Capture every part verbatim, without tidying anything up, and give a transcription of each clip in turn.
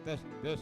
Tes, tes.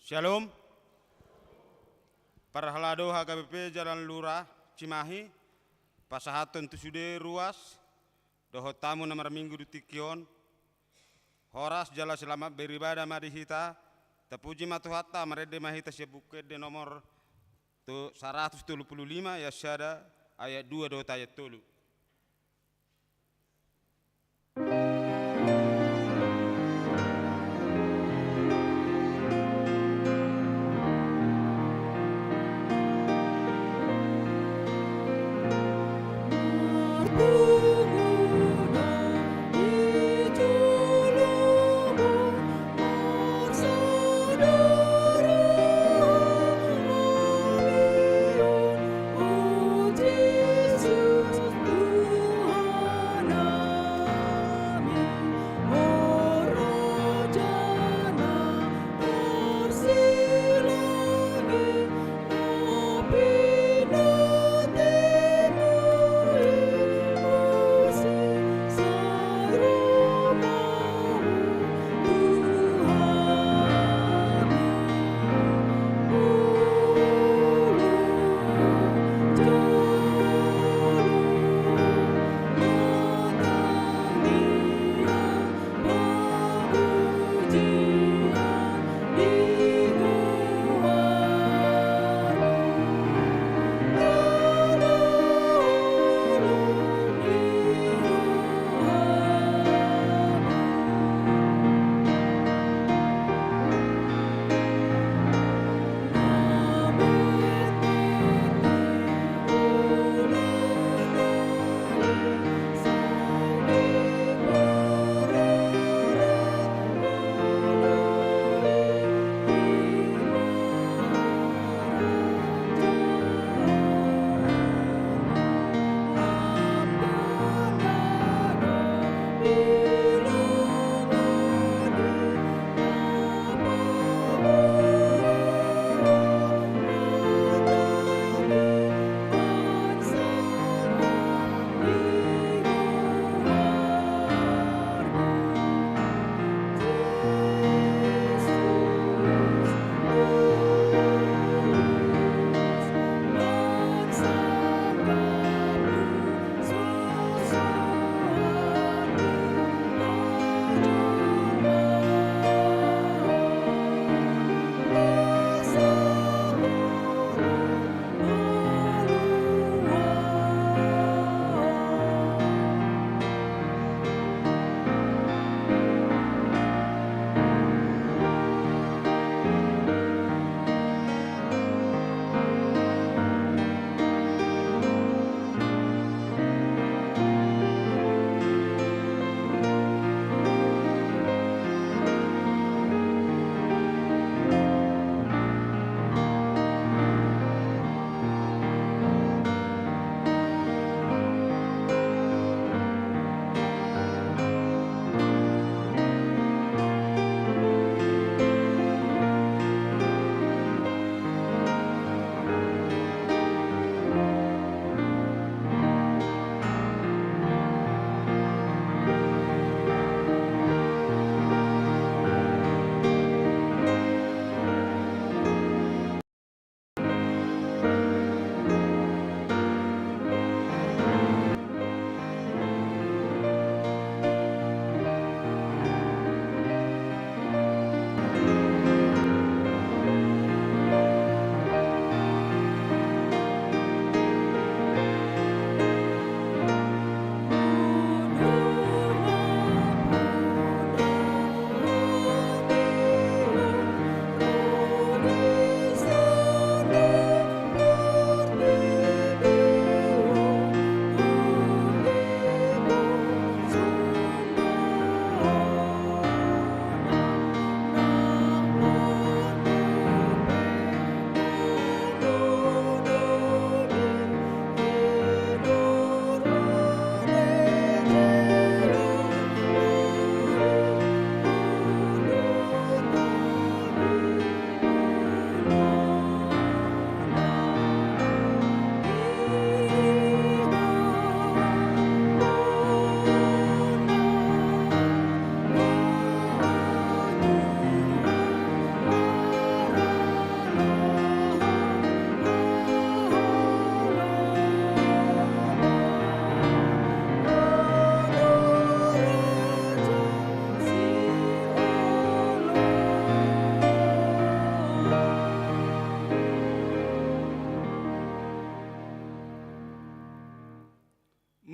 Syalom. Parhalado H K B P Jalan Lurah Cimahi, pasahathon tu sude ruas dohot hamu na marminggu di tingki on. Horas jala selamat beribadah ma di hita. Tapuji ma Tuhanta, marende ma hita sian Buku Ende nomor tu saratus tolu pulu lima, ayat sada, ayat dua dohot ayat tolu.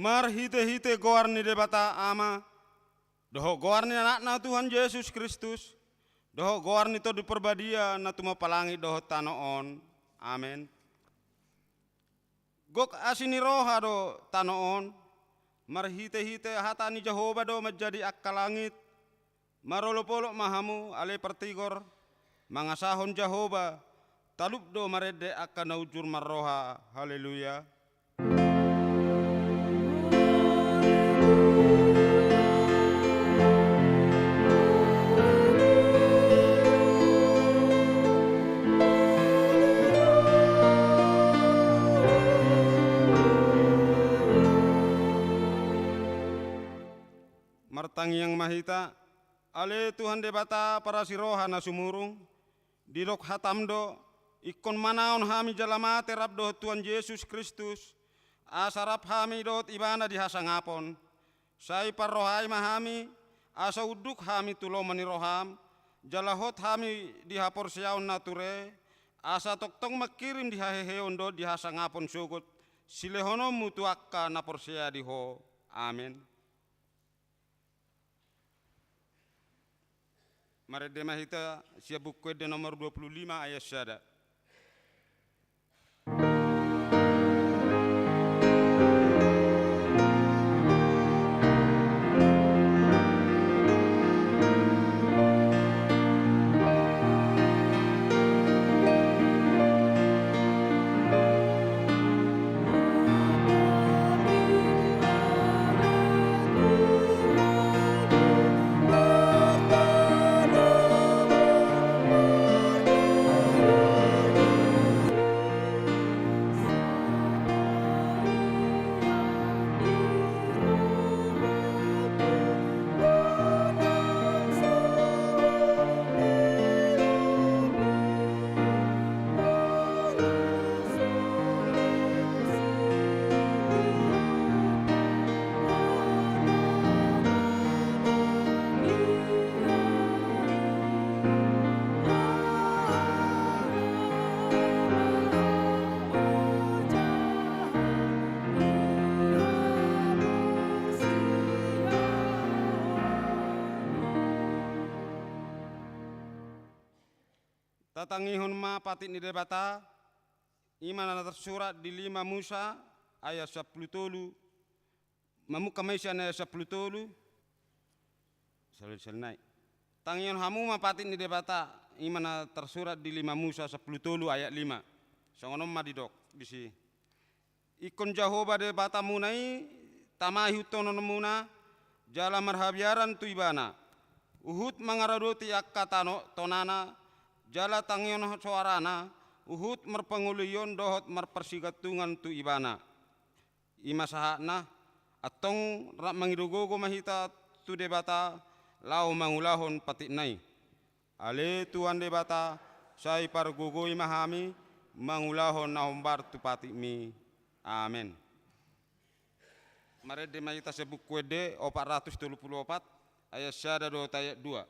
Marhite-hite goar ni Debata Ama, dohot goar ni Anakna Tuhan Jesus Kristus, dohot goar ni Tondi Parbadia na tumompa langit dohot tano on. Amen. Gok asi ni roha do tano on, marhite-hite hata ni Jahowa do manjadi angka langit. Marolop-olop ma hamu ale partigor, mangasahon Jahowa, talup do marende angka na unjur marroha. Haleluya. Martangiang ma hita. Ale Tuhan Debata parasi roha na sumurung, didok hatam do, ingkon manaon hami jala mate rap dohot Tuhan Jesus Kristus, asa rap hami dohot Ibana di hasangapon. Sai parrohai ma hami, asa unduk hami tu lomo ni roham, jala hot hami di haporseaon na ture, asa tongtong mangkirim di haheheon dohot di hasangapon sogot, silehononmu tu angka na porsea di Ho. Amen. Marende ma hita sian Buku Ende nomor dua puluh lima ayat sada. Tatangihon ma patik ni Debata, i ma na tarsurat di lima Musa ayat sampulu tolu. Mamungka ma i sian ayat sampulu tolu. Sali-sali nai. Tangihon hamu ma patik ni Debata, i ma na tarsurat di lima Musa sampulu tolu ayat lima. Songon on ma didok disi. Ingkon Jahowa Debatamuna i tama ihutkononmuna, jala marhabiaran tu Ibana, huhut mangaradoti angka tano tonana, jala tangihon soarana, huhut marpangolian dohot marparsigantungan tu Ibana. I ma sahatna, antong rap mangido gogo ma hita tu Debata, laho mangulahon patikna i. Ale Tuhan Debata, sai pargogoi ma hami mangulahon na hombar tu patikmi. Amen. Marende ma hita sian Buku Ende opat ratus tolu pulu opat, ayat sada dohot ayat dua.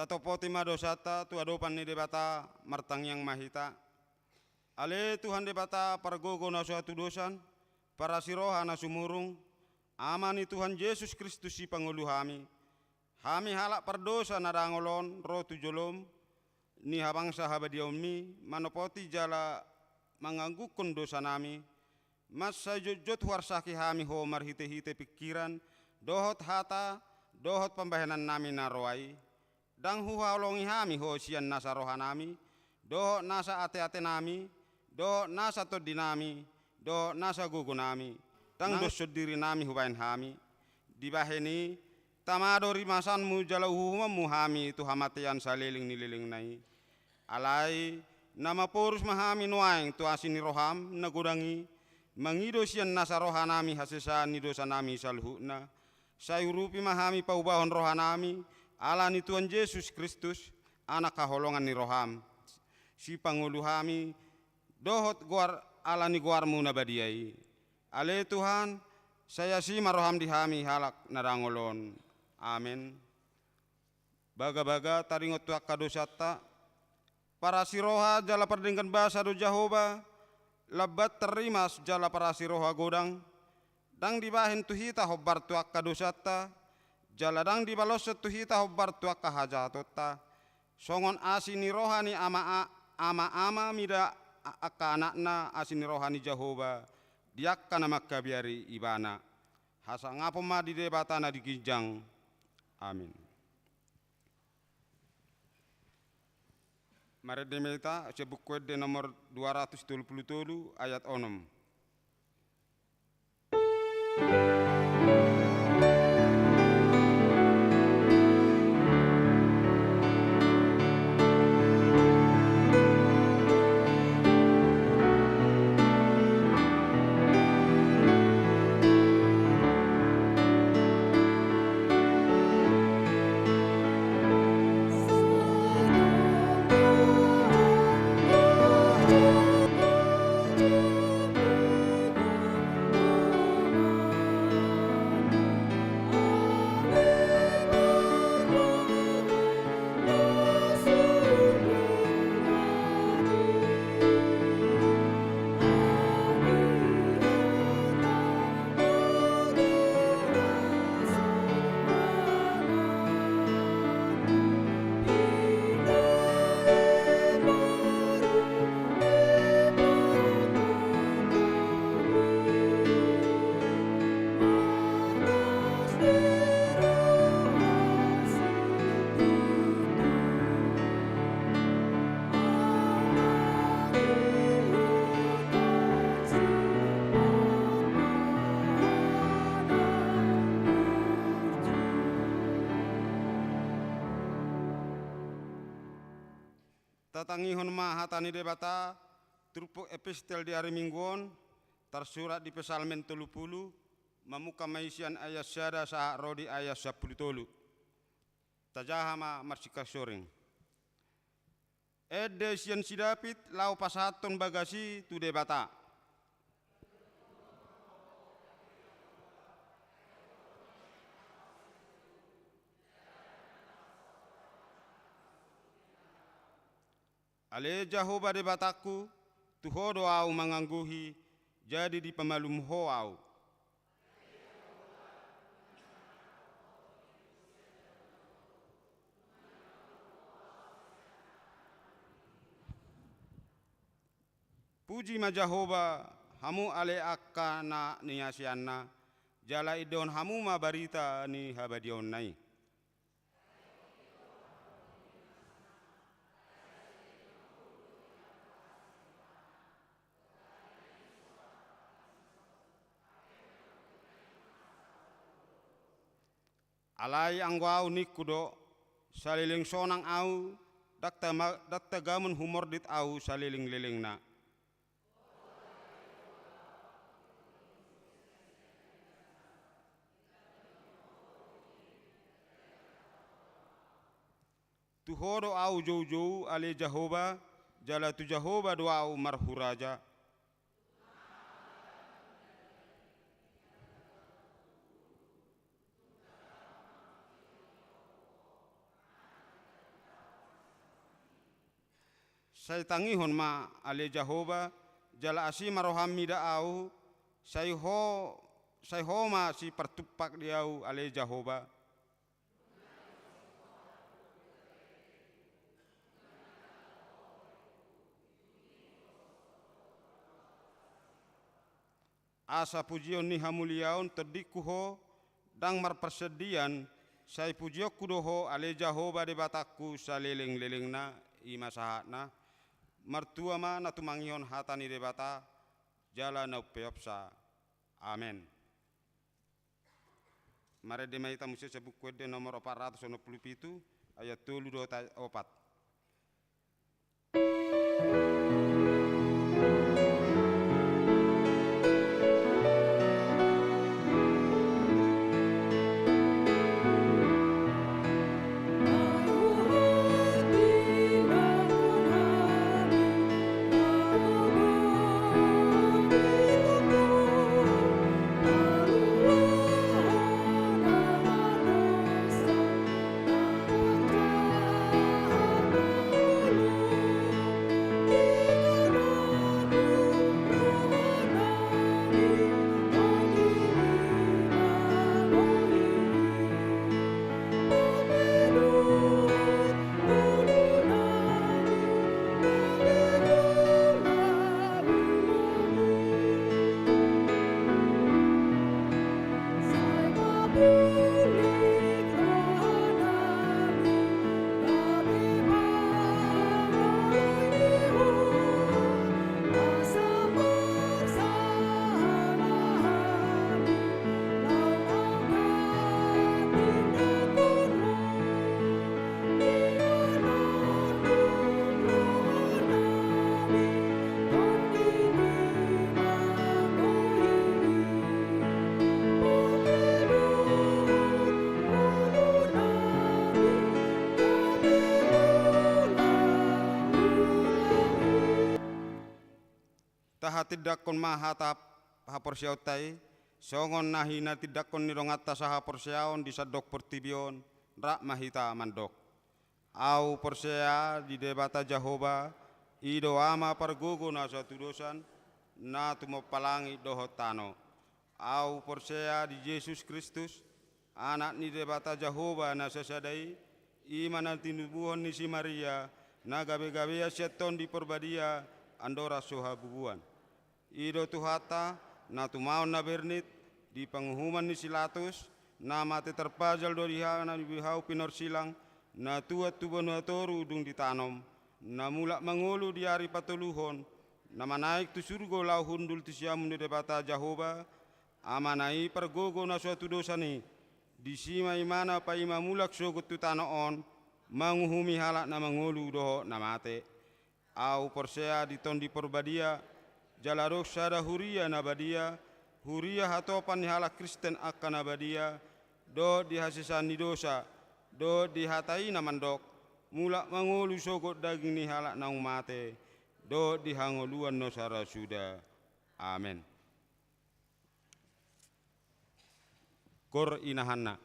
Tatopoti ma dosanta tu adopan ni Debata, martangiang ma hita. Ale Tuhan Debata, pargogo na so hatudosan, parasi roha na sumurung, Ama ni Tuhan Jesus Kristus sipangolu hami, hami halak pardosa na dangol on ro tu jolom ni habangsa habadiaonmi, manopoti jala manganggungkon dosanami, mansai jotjot huarsaki hami ho marhitehite pingkiran, dohot hata, dohot pambahenannami na roa i. Ndang huhaholongi hami ho sian nasa rohanami, dohot nasa ateatenami, dohot nasa tondinami, dohot nasa gogonami, ndang dos sondirinami hubahen hami. Dibahen i, tama do rimasanmu jala uhuhumonmu hami tu hamatean saleleng ni lelengna i. Alai, na maporus ma hami nuaeng tu asi ni roham na godang i, mangido sian nasa rohanami hasesaan ni dosanami saluhutna. Sai urupi ma hami paubahon rohanami, ala ni Tuhan Jesus Kristus, Anak haholongan ni roham, sipangolu hami, dohot goar, ala ni goarmu na badia i. Ale Tuhan, sai asi ma roham di hami halak na dangol on. Amen. Bagabaga taringot tu angka dosanta, parasi roha jala pardenggan basa do Jahowa, lambat tarrimas jala parasi roha godang, ndang dibahen tu hita hombar tu angka dosanta, jala ndang dibaloshon tu hita hombar tu angka hajahatonta. Songon asi ni roha ni ama, a-, ama-ama mida a-, angka anakna asi ni roha ni Jahowa, di angka na mangkabiari ibana. Hasangapon ma di Debata na di ginjang. Amin. Marende ma hita, sian Buku Ende nomor dua ratus tolu pulu tolu, ayat onom. Tatangihon ma hata ni Debata, turpuk epistel di ari Minggu on, tarsurat di Psalmen tolu pulu, mamungka ma i sian ayat sada sahat ro di ayat sampulu tolu. Tajaha ma marsingkatsoring. Ende sian si David laho pasahathon bagas i tu Debata. Ale Jahowa Debatangku, tu Ho do ahu mangangguhi, jadi dipamalum Ho ahu. Puji ma Jahowa, hamu ale angka na niasianna, jala indehon hamu ma barita ni habadiaonna i. Alai anggo ahu ningku do, saleleng sonang ahu, ndang tama-, ndang tagamon humordit ahu saleleng-lelengna. Tu Ho do ahu joujou, ale Jahowa, jala tu Jahowa do ahu marhuraja. Sai tangihon ma ale Jahowa, jala asi ma roham mida ahu, sai ho, sai ho ma sipartumpak di ahu ale Jahowa. Asa pujion ni hamuliaon tondingku ho, ndang marparsandian, sai pujionku do ho ale Jahowa Debatangku salelenglelengna. I ma sahatna. Martua ma na tumangihon hata ni Debata, jala na umpeopsa. Amen. Marende ma hita muse sian Buku Ende nomor opat ratus onom pulu pitu, ayat tolu dohot ayat opat. Tahatindangkon ma hata haporseaonta i, songon na hinatindangkon ni donganta sahaporseaon di sandok portibi on, rap ma hita mandok. Ahu porsea di Debata Jahowa, i do Ama pargogo na so hatudosan, na tumompa langit dohot tano. Ahu porsea di Jesus Kristus, Anak ni Debata Jahowa na sasada i, i ma na tinubuhon ni si Maria, na gabegabean sian Tondi Porbadia, andorang so habubuan. I do Tuhanta, na tumaon na bernit, di panguhuman ni si Latus, na mate tarpajal do di hau pinorsilang, na tuat tu banua toru dung ditanom, na mulak mangolu di ari patoluhon, na manaek tu surgo laho hundul tu siamun ni Debata Jahowa, Amana i pargogo na so hatudosan i, disi ma Ibana paima mulak sogot tu tano on, manguhumi halak na mangolu dohot na mate. Ahu porsea di Tondi Porbadia, jala adong sada huria na badia, huria hatopan ni halak Kristen angka na badia, dohot di hasesaan ni dosa, dohot di hata i na mandok, mulak mangolu sogot daging ni halak naung mate, dohot di hangoluan na so ra suda. Amen. Gor inahanna.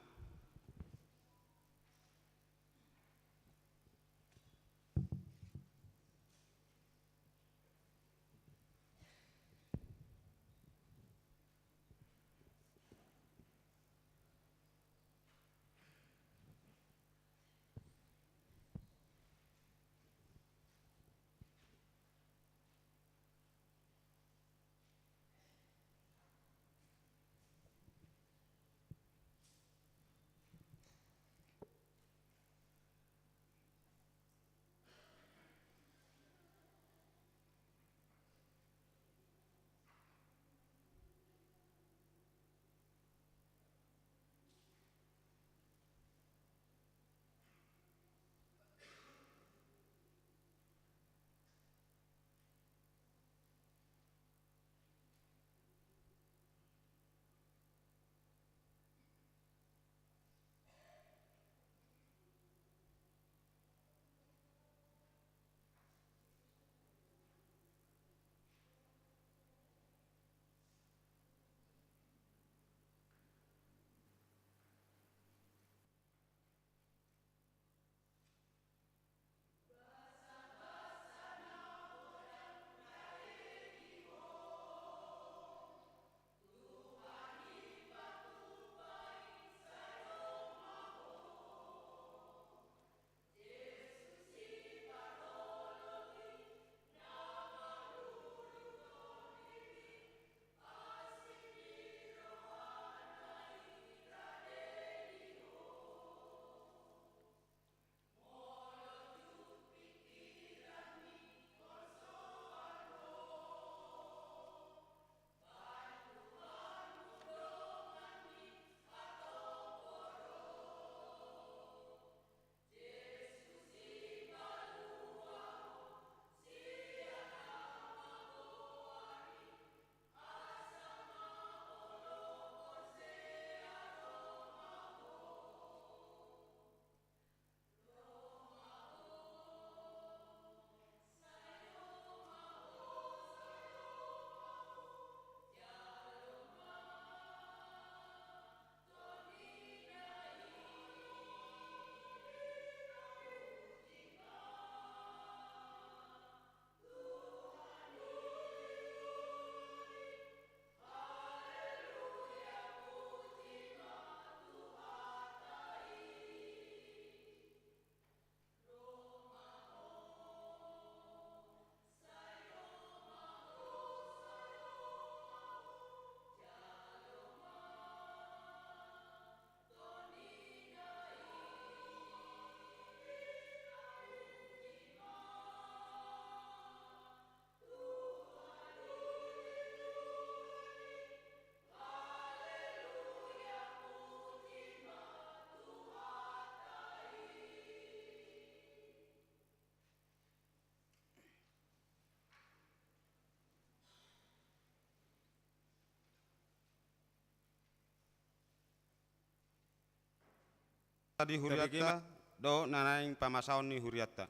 Di hurianta dohot na naeng pamasaon ni hurianta.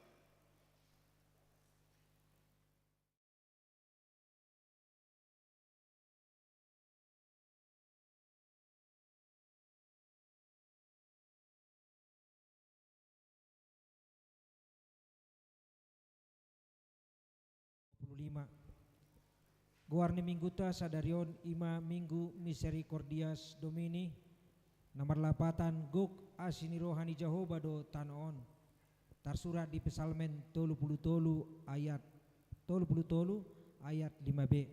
Dua puluh lima. Goar ni Minggunta sadari on i ma Minggu Misericordias Domini, na marlapatan gok asi ni roha ni Jahowa do tano on. Tarsurat di Psalmen tolu puluh tolu ayat, tolu puluh tolu ayat lima b.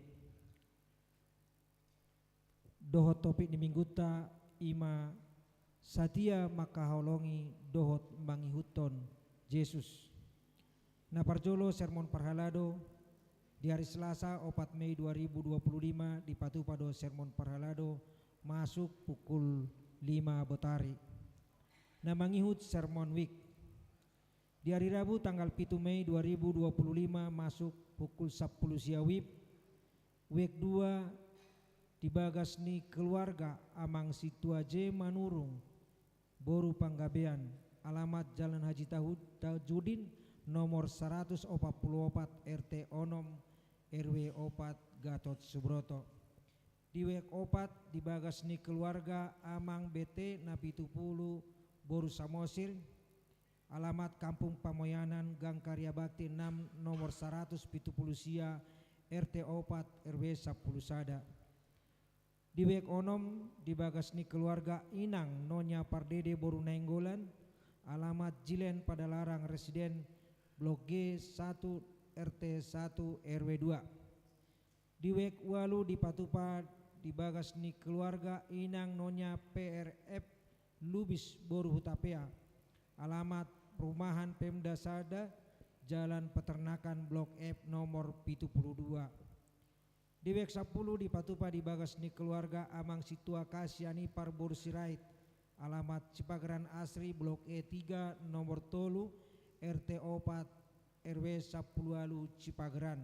Dohot topik ni Minggunta i ma satia mangkaholongi dohot mangihuthon Jesus. Na parjolo sermon parhalado, di ari Selasa opat Mei dua ribu dua puluh lima dipatupa do sermon parhalado masuk pukul lima botari. Na mangihut sermon wijk. Di ari Rabu tanggal pitu Mei dua ribu dua puluh lima masuk pukul sampulu sia wib, wijk dua di bagas ni keluarga amang Sintua J Manurung, boru Panggabean, alamat Jalan Haji Tahud-, Tajudin, nomor saratus opat pulu opat, R T onom, R W opat, Gatot Subroto. Di wijk opat di bagas ni keluarga amang B T na pitu pulu, boru Samosir, alamat Kampung Pamoyanan, Gang Karya Bakti enam, nomor saratus pitu pulu sia, R T opat, R W sampulu sada. Di wijk onom di bagas ni keluarga inang Nonya Pardede boru Nainggolan, alamat Jilen Padalarang, residen Blok G satu, R T satu, R W dua. Di wijk ualu dipatupa di bagas ni keluarga inang Nonya P R F Lubis boru Hutapea, alamat perumahan Pemda sada, Jalan Peternakan, Blok F, nomor pitu pulu dua. Di wijk sampulu dipatupa di bagas ni keluarga amang Sintua Kasian Ipar boru Sirait, alamat Cipageran Asri, Blok E tiga, nomor tolu, R T opat, R W sampulu ualu, Cipageran.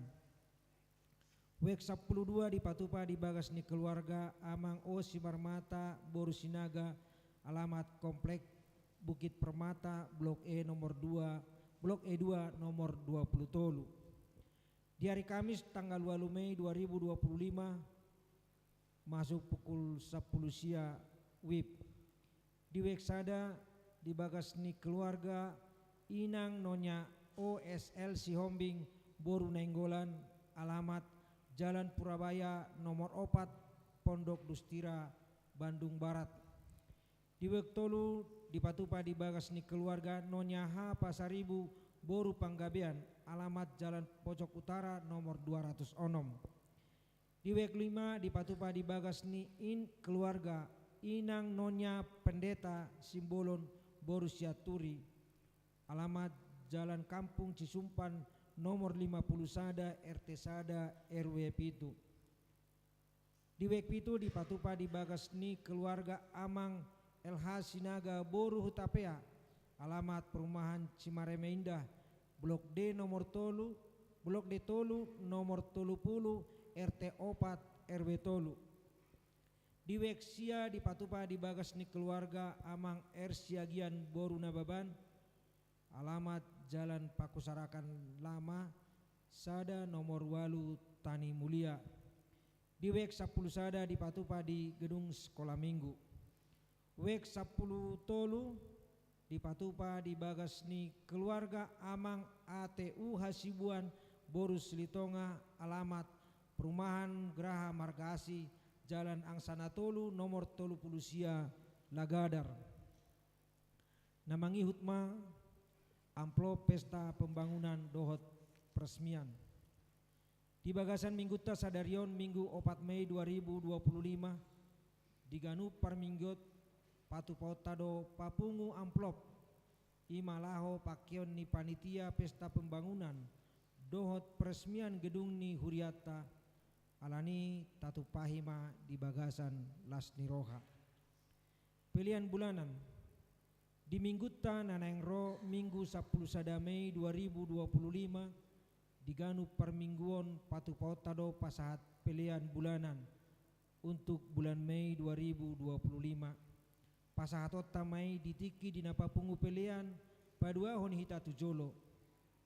Wijk sampulu dua dipatupa di bagas ni keluarga amang O Simarmata boru Sinaga, alamat Komplek Bukit Permata, Blok E nomor dua, Blok E dua nomor dua pulu tolu. Di ari Kamis tanggal ualu Mei dua ribu dua pulu lima, masuk pukul sampulu sia wib. Di wijk sada di bagas ni keluarga inang Nonya O S L Sihombing boru Nainggolan, alamat Jalan Purabaya nomor opat, Pondok Dustira, Bandung Barat. Di wijk tolu dipatupa di bagas ni keluarga Nonya H Pasaribu boru Panggabean, alamat Jalan Pojok Utara nomor dua ratus onom. Di wijk lima dipatupa di bagas ni in keluarga inang Nonya Pendeta Simbolon boru Sianturi, alamat Jalan Kampung Cisumpan nomor lima pulu sada, R T sada, R W pitu. Di wijk pitu dipatupa di bagas ni keluarga amang L H Sinaga boru Hutapea, alamat perumahan Cimareme Indah, Blok D nomor tolu, Blok D tolu nomor tolu pulu, R T opat, R W tolu. Di wijk sia dipatupa di bagas ni keluarga amang R Siagian boru Nababan, alamat Jalan Pakusarakan Lama sada nomor ualu, Tani Mulia. Di wijk sampulu sada dipatupa di gedung Sekolah Minggu. Wijk sampulu tolu dipatupa di bagas ni keluarga amang A T U Hasibuan boru Silitonga, alamat perumahan Graha Marga Asi, Jalan Angsana tolu nomor tolu pulu sia, Lagadar. Na mangihut ma amplop pesta pembangunan dohot peresmian. Di bagasan Minggunta sadari on, Minggu opat Mei dua ribu dua pulu lima, di ganup parmingguon patupaonta do papungu amplop, i ma laho pakeon ni panitia pesta pembangunan dohot peresmian gedung ni hurianta, alani tatumpahi ma di bagasan las ni roha. Pelean bulanan. Di Minggunta na naeng ro, Minggu sampulu sada Mei dua ribu dua pulu lima, di ganup parmingguon patupaonta do pasahat pelean bulanan untuk bulan Mei dua ribu dua pulu lima. Pasahatonta ma i di tingki di na papungu pelean paduahon hita tu jolo.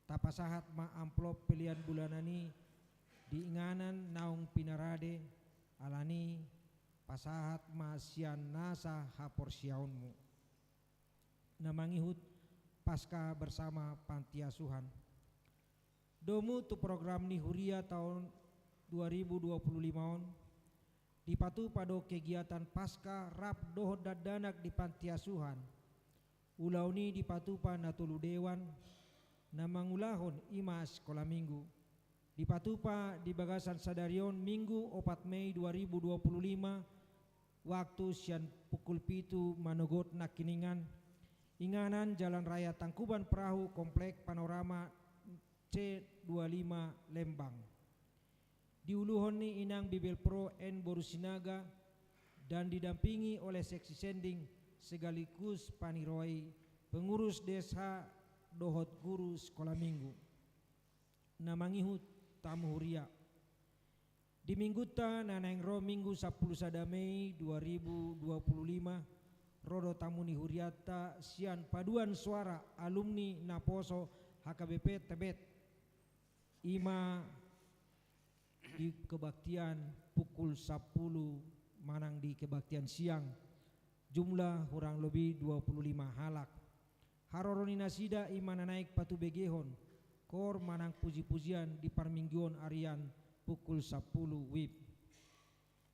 Tapasahat ma amplop pelean bulanan i di inganan naung pinarade, alani pasahat ma sian nasa haporseaonmu. Na mangihut Paskah bersama Pantiasuhan. Domu tu program ni huria taon dua ribu dua puluh lima on, dipatupa do kegiatan Paskah rap dohot dakdanak di pantiasuhan. Ulaon i dipatupa na tolu dewan na mangulahon, i ma sikola minggu. Dipatupa di bagasan sadari on Minggu opat Mei dua ribu dua puluh lima, waktu sian pukul pitu manogot nangkiningan, inganan Jalan Raya Tangkuban Perahu, Komplek Panorama C dua lima Lembang. Diuluhon ni Inang Bibelvrouw N Boru Sinaga dan didampingi oleh Seksi Sending sekaligus paniroi pengurus D S H dohot guru sikola minggu. Na mangihut tamu huria. Di minggunta na naeng ro Minggu sampulu sada Mei dua ribu dua puluh lima, ro do tamu ni hurianta sian paduan suara alumni naposo H K B P Tebet. I ma di kebaktian pukul sampulu manang di kebaktian siang, jumlah hurang lobi dua puluh lima halak. Haroro ni nasida i ma na naeng patubegehon koor manang puji-pujian di parmingguon arian pukul sampulu wib.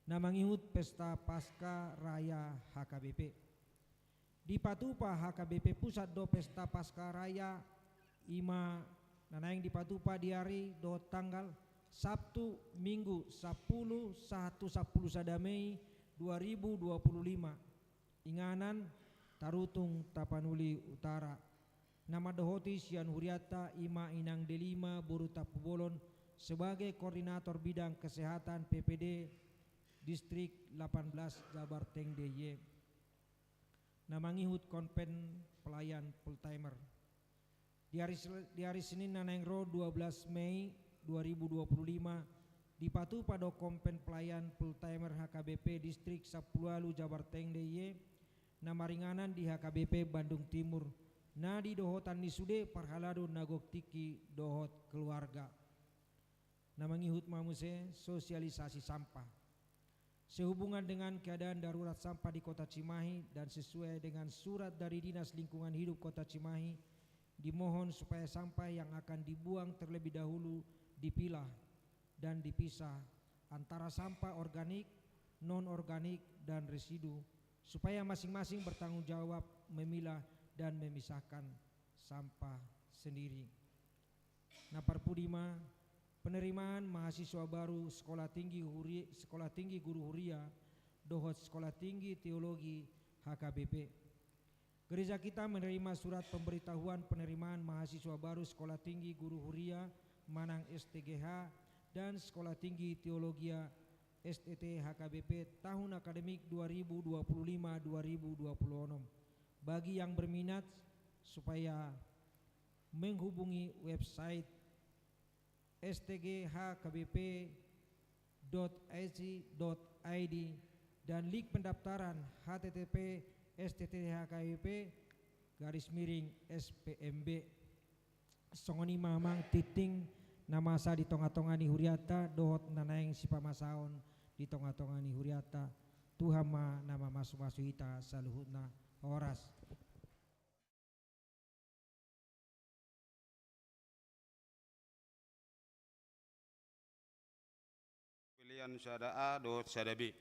Na mangihut Pesta Paskah Raya H K B P. Dipatupa H K B P Pusat do Pesta Paskah Raya, i ma na naeng dipatupa di ari dohot tanggal Sabtu, Minggu sampulu sahat tu sampulu sada Mei dua ribu dua puluh lima. Inganan Tarutung, Tapanuli Utara. Na mandohoti sian hurianta i ma Inang Delima boru Tampubolon sebagai koordinator bidang kesehatan P P D Distrik delapan belas Jabar Tengger D I Y. Na mangihut Konven Pelayan Full Timer. Di ari Sel-, di ari Senin na naeng ro dua belas Mei dua ribu dua puluh lima, dipatupa do Konven Pelayan Full Timer H K B P Distrik sampulu ualu Jabar Tengger D I Y, na maringanan di H K B P Bandung Timur, na di dohotan ni sude parhalado na gok tingki dohot keluarga. Na mangihut ma muse sosialisasi sampah. Sehubungan dengan keadaan darurat sampah di Kota Cimahi dan sesuai dengan surat dari Dinas Lingkungan Hidup Kota Cimahi, dimohon supaya sampah yang akan dibuang terlebih dahulu dipilah dan dipisah antara sampah organik, non-organik, dan residu, supaya masing-masing bertanggung jawab memilah dan memisahkan sampah sendiri. Na parpudi ma, penerimaan mahasiswa baru Sekolah Tinggi Huri-, Sekolah Tinggi Guru Huria dohot Sekolah Tinggi Teologi H K B P. Gereja kita menerima surat pemberitahuan penerimaan mahasiswa baru Sekolah Tinggi Guru Huria manang S T G H dan Sekolah Tinggi Teologia S T T H K B P tahun akademik dua ribu dua puluh lima dua ribu dua puluh enam. Bagi yang berminat, supaya menghubungi website S T G H K B P dot A C dot I D dan link pendaftaran H T T P S T T H K B P garis miring S P M B. Songon i ma amang tingting na masa di tonga-tonga ni hurianta dohot na naeng sipamasaon di tonga-tonga ni hurianta. Tuhan ma na mamasu-masu hita saluhutna. Horas. Pelean sada A dohot sada B.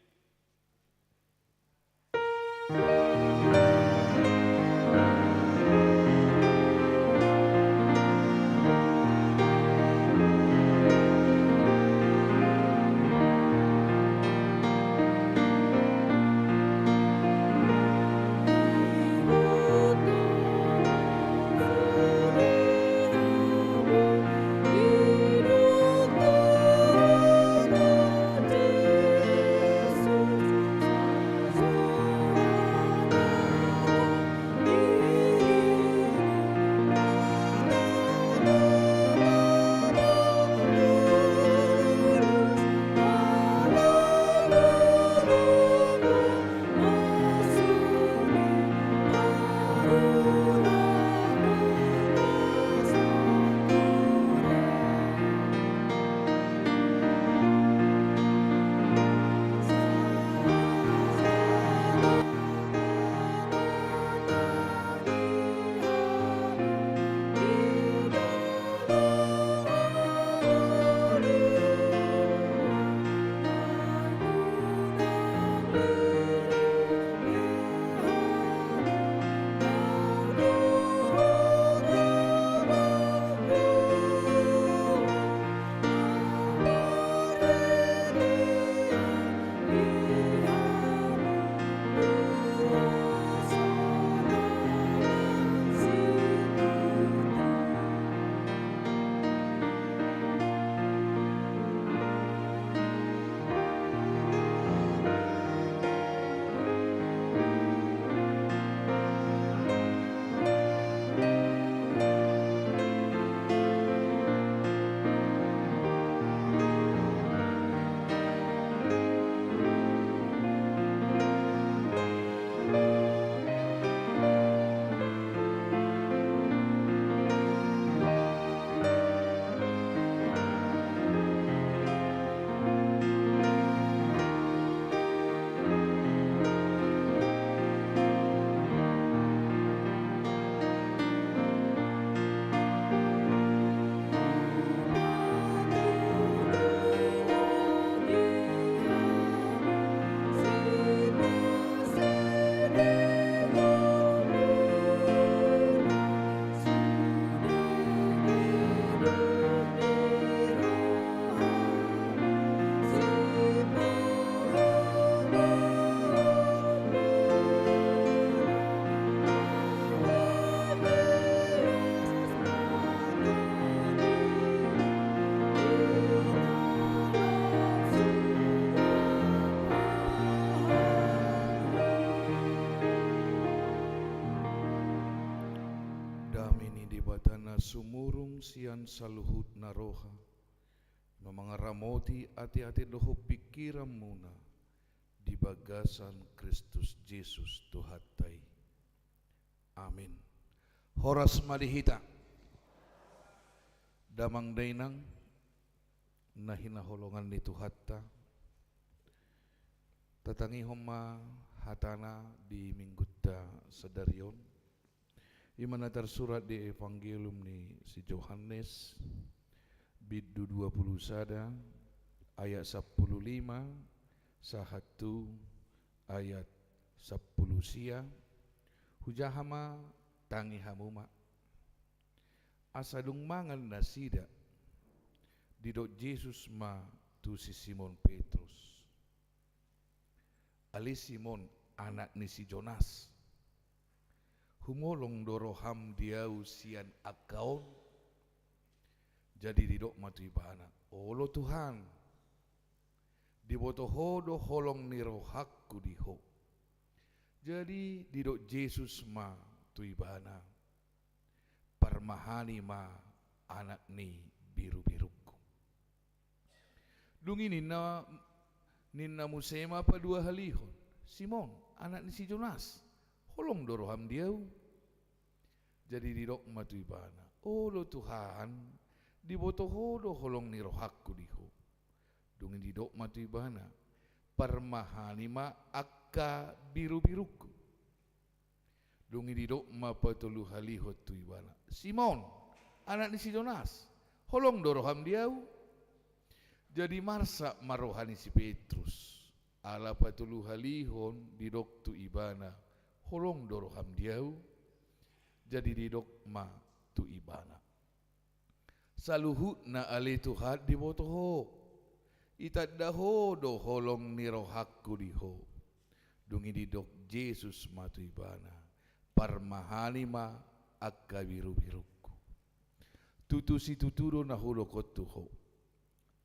na sumurung sian saluhutna roha, i ma mangaramoti ateate dohot pingkiranmuna di bagasan Kristus Jesus Tuhanta i. Amin. Horas ma di hita. Damang dainang na hinaholongan ni Tuhanta, tatangihon ma hatana di minggunta sadari on. I ma na tarsurat di Evangelium ni si Johannes, bindu dua pulu sada, ayat sampulu lima, sahat tu ayat sampulu sia. Hujaha ma, tangi hamu ma. Asa dung mangan nasida, didok Jesus ma tu si Simon Petrus: Ale Simon, anak ni si Jonas, humolong do roham di ahu sian angka on? Jadi didok ma tu ibana: Olo Tuhan, diboto Ho do holong ni rohangku di Ho. Jadi didok Jesus ma tu ibana: Parmahani ma, anak ni birubirungku. Dung i ninna, ninna muse ma paduahalihon: Simon, anak ni si Jonas, holong do roham di ahu? Jadi didok ma tu ibana: Olo Tuhan, diboto Ho do holong ni rohangku di Ho. Dung i didok ma tu ibana: Parmahani ma angka birubirungku. Dung i didok ma patoluhalihon tu ibana: Simon, anak ni si Jonas, holong do roham di ahu? Jadi marsak ma roha ni si Petrus, ala patoluhalihon didok tu ibana: Holong do roham di ahu? Jadi didok ma tu ibana: Saluhutna ale Tuhan diboto Ho. Itanda Ho do holong ni rohangku di Ho. Dung i didok Jesus ma tu ibana: Parmahani ma angka birubirungku. Tutu situtu do na hudok on tu ho: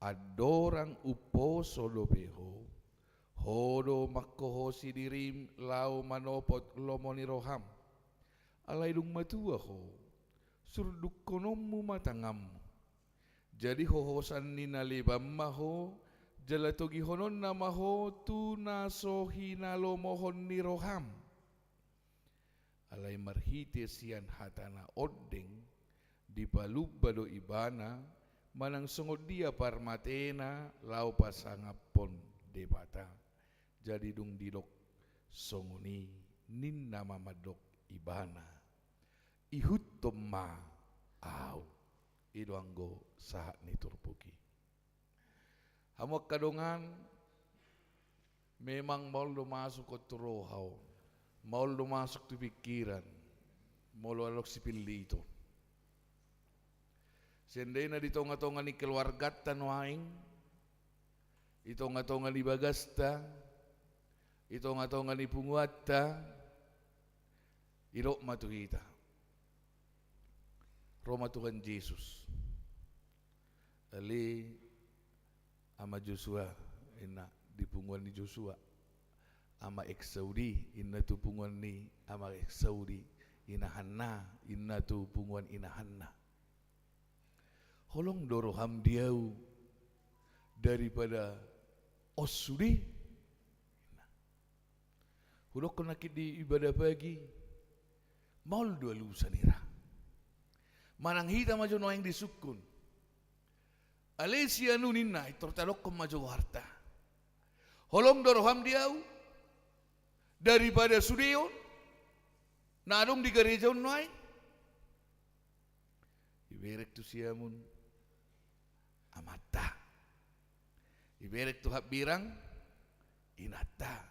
Andorang umposo dope ho, ho do manghohosi dirim laho manopot lomo ni roham. Alai dung matua ho, surdukkononmu ma tanganmu. Jadi hohosan ni na leban ma ho, jala togihononna ma ho tu na so hinalomohon ni roham. Alai marhite sian hatana ondeng, dipalumba do ibana, manang songon dia parmatena laho pasangaphon Debata. Jadi dung didok songon i, ninna ma mandok ibana: Ihuthon ma ahu. I do anggo sahat ni turpuk i. Hamu angka dongan, memang maol do masuk on tu roha on, maol do masuk tu pingkiran, molo adong sipillit on. Seandainya di tongatonga ni keluarganta nuaeng, di tongatonga ni bagasta, di tongatonga ni punguanta, didok ma tu hita: Ro ma Tuhan Jesus. Ale Ama Joshua, inna di punguan ni Joshua. Ama Eksaudi, inna tu punguan ni Ama Eksaudi. Inahanna, inna tu punguan inahanna: Holong do roham di ahu daripada on sude? Inna. Hudokkon nangkin di ibadah pagi, maol do alusan i ra. Manang hita ma jo nuaeng disungkun. Ale sian hu, ninna, pintor tadokkon ma jo goarta. Holong do roham di ahu daripada sude on na adong di gareja on nuaeng? Ibereng tu siamun amanta. Ibereng tu hambirang inanta.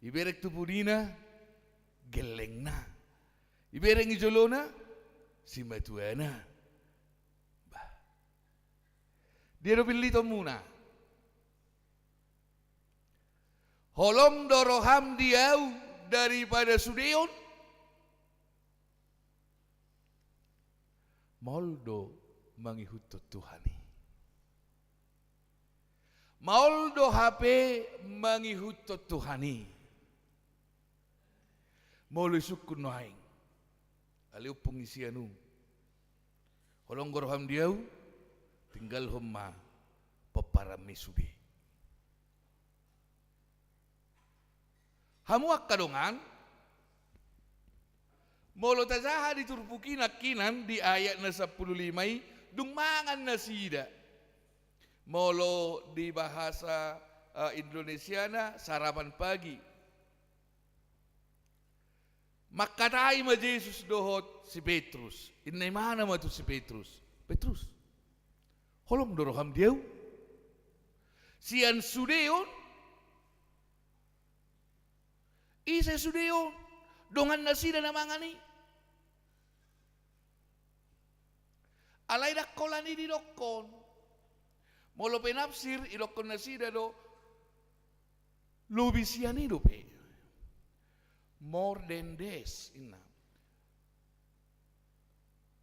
Ibereng tu pudina gellengna. Ibereng i jolona simatuana. Bah. Dia do pillitonmuna? Holong do roham di ahu daripada sude on? Maol do mangihuthon Tuhan i? Maol do hape mangihuthon Tuhan i? Molo isungkun nuaeng, ale ompung ni sian hu, Holong do roham di ahu, tinggalhon ma pomparanmi sude. Hamu angka dongan, molo tajaha di turpuk i nangkinan di ayat na sampulu lima i, dung mangan nasida. Molo di bahasa, eh, Indonesiana, sarapan pagi. Mangkatai ma Jesus dohot si Petrus. Ninna imana ma tu si Petrus: Petrus, holong do roham di ahu? Sian sude on, ise sude on? Dongan nasida na mangan i. Alai ndang holan i didokkon. Molo penafsir, idokkon nasida do, lobi sian i dope. More than this, ninna.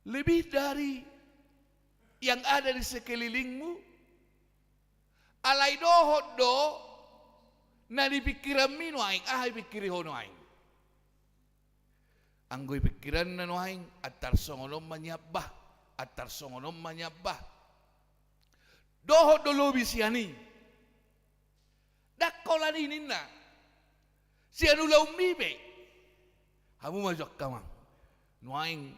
Lebih dari yang ada di sekelilingmu, alai dohot do na di pingkiranmi nuaeng, aha dipingkiri ho nuaeng. Anggo i pingkiranna nuaeng, antar songon on ma nian bah, antar songon on ma nian bah. Dohot do lobi sian i. Ndang holan i ninna. Sian ulaonmi pe. Hamu ma jo angka amang. Nuaeng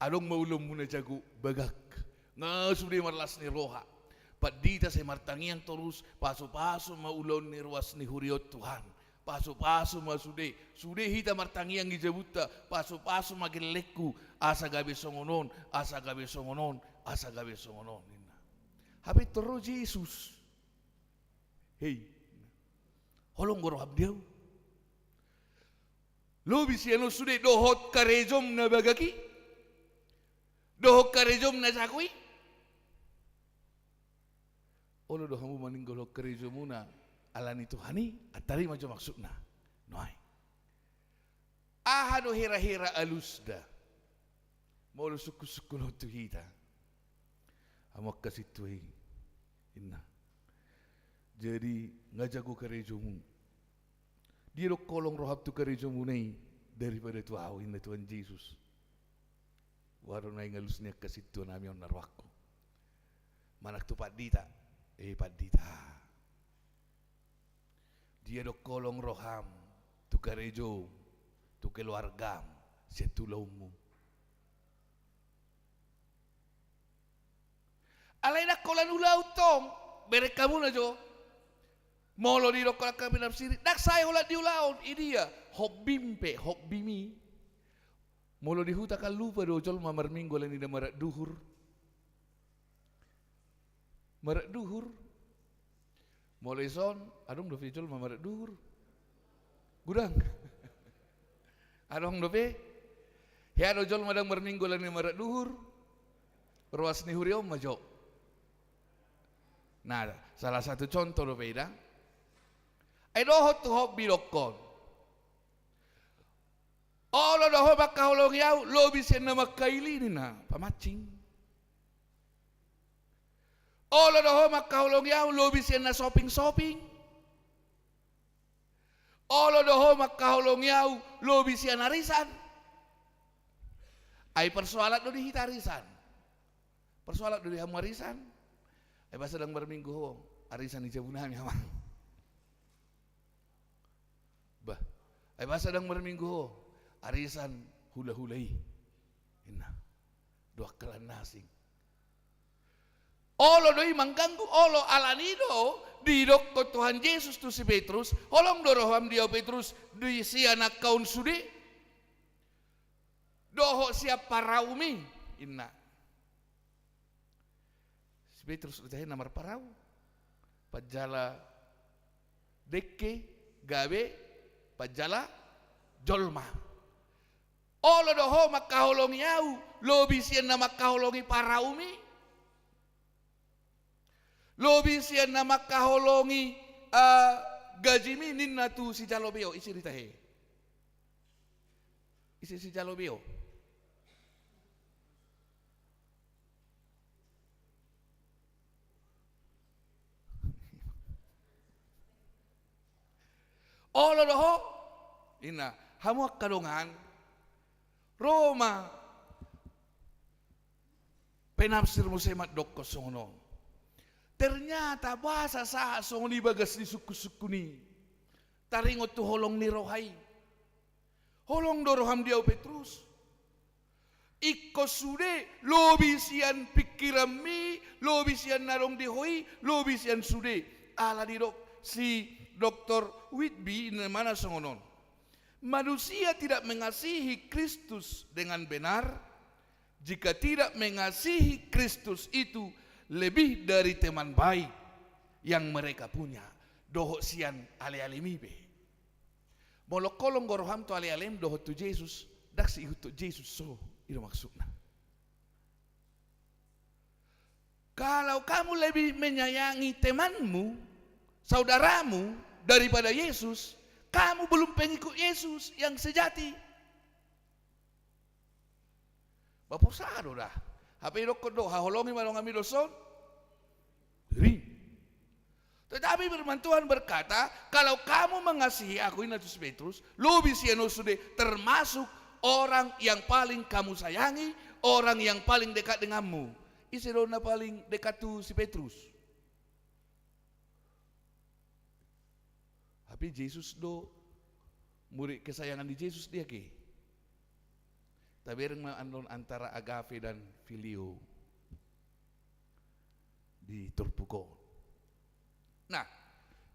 adong ma ulaonmu na jago bagak. Nga sude marlas ni roha. Pandita sai martangiang torus, pasupasu ma ulaon ni ruas ni huria on Tuhan. Pasupasu ma sude. Sude hita martangiang di jabunta, pasupasu ma gellengku, asa gabe songon on, asa gabe songon on, asa gabe songon on, ninna. Hape pintor ro Jesus. Hei. Holong do roham di ahu? Lobi sian on sude dohot karejom na bagak i, dohot karejom na jago i. Olo do hamu maninggalhon karejomuna ala ni Tuhan i, antar i ma jo maksudna. Nuaeng. Aha do hira-hira alusna? Molo sungkun-sungkunhon tu hita. Hamu angka sintua i, ninna. Jadi, nga jago karejomu. Dia do holong roham tu karejomuna i daripada tu ahu, ninna Tuhan Jesus. Boha do naeng alus ni angka sintuanami on na rohangku. Manang tu pandita, eh pandita. Dia do holong roham tu karejom, tu keluargam, sian tu ulaonmu? Alai ndang holan ulaon tong, bereng hamuna jo. Molo didokkon angka penafsir i, ndang sae holan di ulaon, i dia, hobbim pe, hobbimi. Molo di huta kan lupa do jolma marminggu alani na marap duhur. Marap duhur. Molo ison, adong dope jolma marap duhur? Godang. Adong dope? Hea do jolma ndang marminggu alani marap duhur? Ruas ni huria on ma jo. Nah, salah satu contoh dope i da. Ai dohot tu hobbi dokkon. Olo do ho mangkaholongi ahu lobi sian na mangkaili, ninna, pamancing. Olo do ho mangkaholongi ahu lobi sian na shopping-shopping. Olo do ho mangkaholongi ahu lobi sian arisan. Ai persoalan do di hita arisan. Persoalan do di hamu arisan. Ai boasa ndang marminggu ho arisan di jabunami, amang? Bah, ai boasa ndang marminggu ho arisan hula-hula i, ninna. Dua kalan nasing. Olo do i mangganggu, olo, alani do didokkon Tuhan Jesus tu si Petrus, holong do roham di ahu Petrus, di sian angka on sude, dohot sian paraumi, ninna. Si Petrus do tahe na marparau. Panjala dengke gabe panjala jolma. Olo do ho mangkaholongi ahu lobi sian na mangkaholongi paraumi? Lobi sian na mangkaholongi, eh, gajimi, ninna tu sijalo beo. Ise do i tahe? Ise sijalo beo? Olo do ho, ninna, hamu angka dongan, ro ma. Penafsir muse mandokkon songon on. Ternyata boasa sahat songon i bagas ni sungkun-sungkun i. Taringot tu holong ni roha i. Holong do roham di ahu Petrus. Ingkon sude, lobi sian pingkiranmi, lobi sian na adong di ho i, lobi sian sude. Ala didok si Doktor Whitby, ninna ibana songon on. Manusia tidak mengasihi Kristus dengan benar jika tidak mengasihi Kristus itu lebih dari teman baik yang mereka punya. Dohot sian ale-alemi pe. Molo holong do roham tu ale-alem dohot tu Jesus, ndang siihuthon Jesus ho, i do maksudna. Kalau kamu lebih menyayangi temanmu, saudaramu, daripada Yesus, kamu belum pengikut Yesus yang sejati. Ba porsea do da. Hape idokkon do, haholongi ma donganmi do son dirimu. Tetapi firman Tuhan berkata, kalau kamu mengasihi aku, ninna tu si Petrus, lobi sian ho sude, termasuk orang yang paling kamu sayangi, orang yang paling dekat denganmu. Ise do na paling dekat tu si Petrus? Hape Jesus do, murid kesayangan ni Jesus dia ke. Tabereng ma annon antara agape dan fileo di turpuk on. Nah,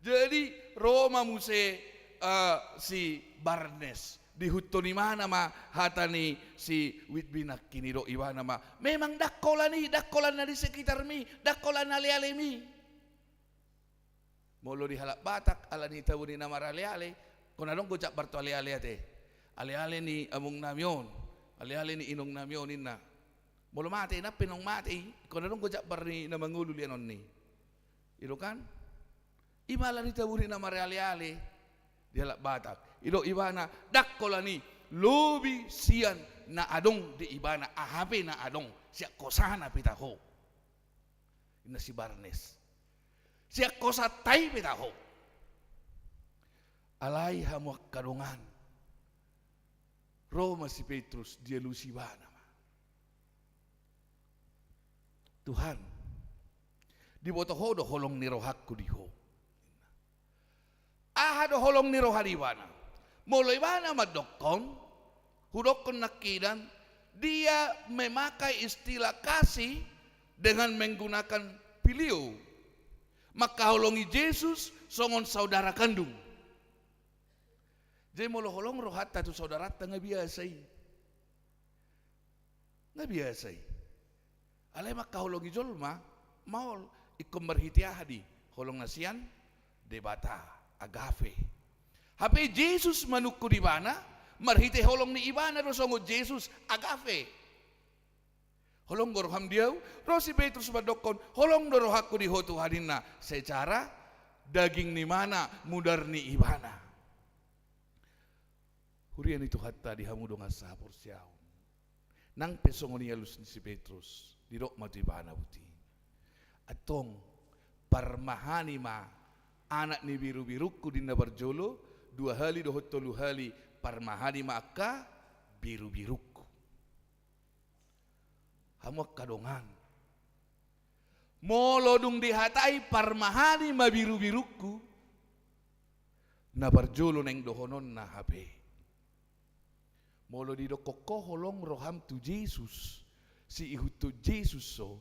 jadi ro ma muse, eh, si Barnes, diihuthon ibana ma hata ni si Whitby nangkin, didok ibana ma, memang ndang holan i, ndang holan na di sekitarmi, ndang holan ale-alemi. Molo di halak Batak, ala ni tabo ni na marale-ale, ingkon adong do jambar tu ale-ale ate. Ale-ale ni amongnami on, ale-ale ni inongnami on, ninna. Molo mate, nang pe naung mate i, ingkon adong do jambar ni na mangolu lehononna i. I do kan? I ma ala ni tabo ni na marale-ale di halak Batak. Didok ibana, ndang holan i, lobi sian na adong di ibana, aha pe na adong, sian hosana pe taho. Ninna si Barnes. Sian hosanta i pe taho. Alai hamu angka dongan. Ro ma si Petrus, dialusi ibana ma. Tuhan, diboto ho do holong ni rohangku di ho. Aha do holong ni roha ni ibana? Molo ibana mandokkon, hudokkon nangkinan, dia memakai istilah kasih dengan menggunakan fileo. Mangkaholongi Jesus songon saudara kandung. Jadi molo holong rohanta tu saudaranta, nga biasa i. Nga biasa i. Alai mangkaholongi jolma, maol, ingkon marhite aha di? Holong na sian Debata, agape. Hape Jesus manungkun ibana, marhite holong ni ibana do songon Jesus, agape. Holong do roham di ahu, ro si Petrus mandokkon, holong do rohangku di ho Tuhan, ninna, secara daging ni ibana, mudar ni ibana. Huria ni Tuhanta, di hamu dongan sahaporseaon. Nang pe songon i alus ni si Petrus, didok ma tu ibana botima. Antong, parmahani ma anak ni birubirungku, ninna parjolo, dua hali dohot tolu hali, parmahani ma angka birubirungku. Hamu angka dongan. Molo dung dihatai parmahani ma birubirungku, na parjolo naeng dohononna hape. Molo didokkon ho holong roham tu Jesus, siihuthon Jesus ho,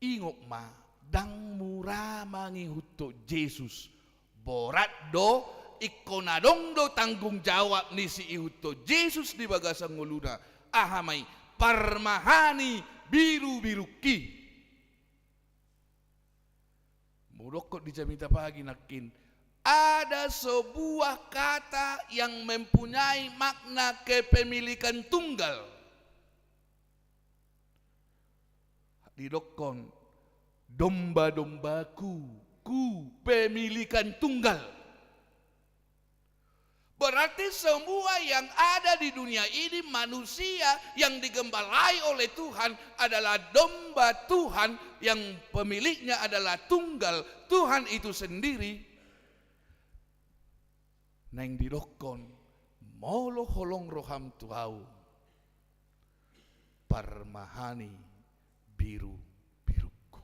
ingot ma, ndang mura mangihuthon Jesus. Borat do, ingkon adong do tanggung jawab ni siihuthon Jesus di bagasan ngoluna. Aha ma i? Parmahani birubirungki. Hudokkon di jamita pagi nangkin, ada sebuah kata yang mempunyai makna kepemilikan tunggal. Didokkon, domba-dombaku, ku pemilikan tunggal. Berarti semua yang ada di dunia ini, manusia yang digembalai oleh Tuhan, adalah domba Tuhan yang pemiliknya adalah tunggal, Tuhan itu sendiri. Naeng didokkon, molo holong roham tu ahu, parmahani biru-birungku.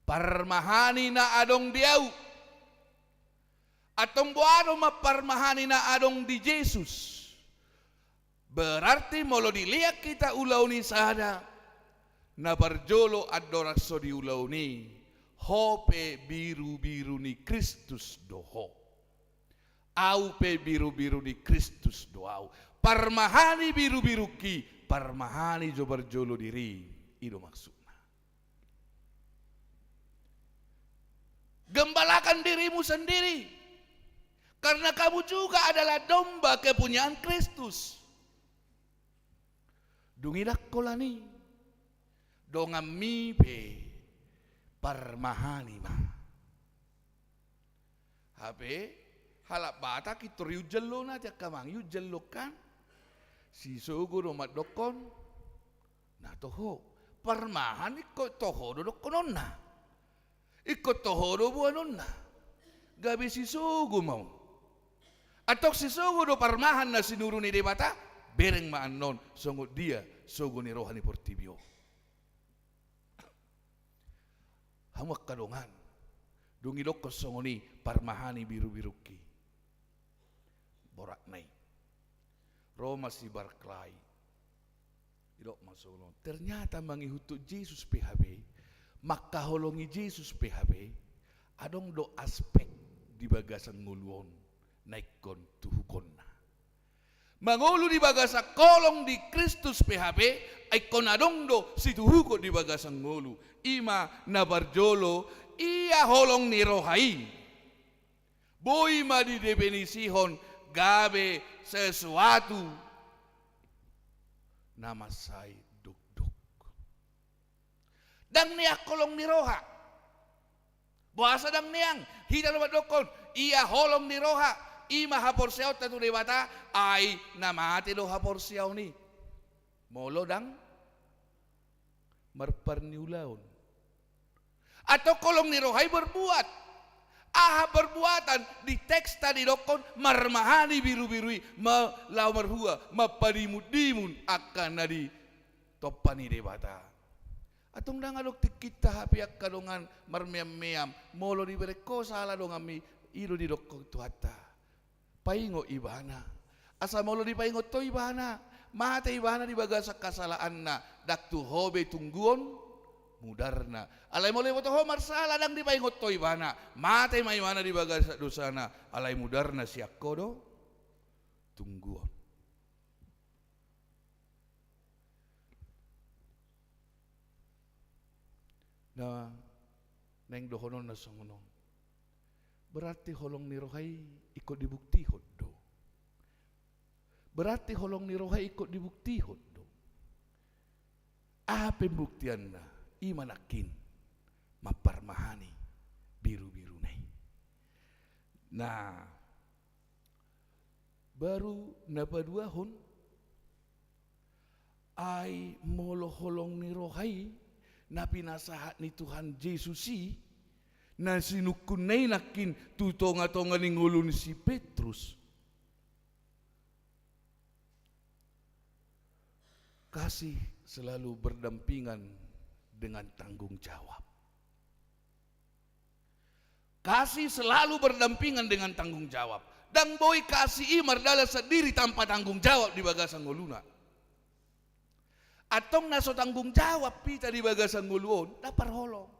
Parmahani na adong di ahu. Antong boha do ma parmahani na adong di Jesus? Berarti molo dilean hita ulaon i sada, na parjolo andorang so diulaon i, ho pe birubiru ni Kristus do ho. Ahu pe birubiru ni Kristus do ahu. Parmahani birubirungki, parmahani jo parjolo diri. I do maksudna. Gembalakan dirimu sendiri, karena kamu juga adalah domba kepunyaan Kristus. Dung i ndang holan i, donganmi pe parmahani ma. Hape halak Batak intor iujal do na, tiap amang iujal do kan. Sisogo do mandokkon, na toho. Parmahan ingkon toho do dokkononna. Ingkon toho do boanonna. Gabe sisogo ma on. Antong sisogo do parmahan na sinuru ni Debata, bereng ma annon songon dia sogo ni roha ni portibi on. Hamu angka dongan, dung idokkon songon i parmahani birubirungki, boratna i, ro ma si Barclay, didok ma songon on. Ternyata mangihuthon Jesus pe hape, mangkaholongi Jesus pe hape, adong do aspek di bagasan ngolu on na ingkon tuhukonna. Mangolu di bagasan holong di Kristus pe hape, ingkon adong do situhukon di bagasan ngolu. I ma na parjolo, ia holong ni roha i boi ma didefinisihon gabe sesuatu na mansai dokdok. Ndang nian holong ni roha. Boasa ndang nian? Hita do mandokkon, ia holong ni roha, i ma haporseaonta tu Debata, ai na mate do haporseaon i molo ndang marparniulaon. Antong holong ni roha i berbuat. Aha perbuatan? Di teksta didokkon marmahani birubiru i, ma-, laho marhua, mampadimundimon angka na ditompa ni Debata. Antong ndang adong tingkinta hape angka dongan marmeammeam, molo dibereng ho sala donganmi, i do didokkon Tuhanta. Paingot ibana. Asa molo dipaingot ho ibana, mate ibana di bagasan hasalaanna, ndang tu ho be tungguon mudarna. Alai molo diboto ho marsala, ndang dipaingot ho ibana, mate ma ibana di bagasan dosana, alai mudarna sian ho do tungguon. Na naeng dohononna songon on. Berarti holong ni roha i ingkon dibuktihon do. Berarti holong ni roha i ingkon dibuktihon do. Aha pembuktianna? I ma nangkin mamparmahani birubiruna i. Nah, baru na paduahon, ai molo holong ni roha i na pinasahat ni Tuhan Jesus i, na sinungkunna i nangkin tu tongatonga ni ngolu ni si Petrus. Kasih selalu berdampingan dengan tanggung jawab. Kasih selalu berdampingan dengan tanggung jawab. Ndang boi kasih i mardalan sandiri tanpa tanggung jawab di bagasan ngoluna. Antong na so tanggung jawab hita di bagasan ngolu on, ndang parholong.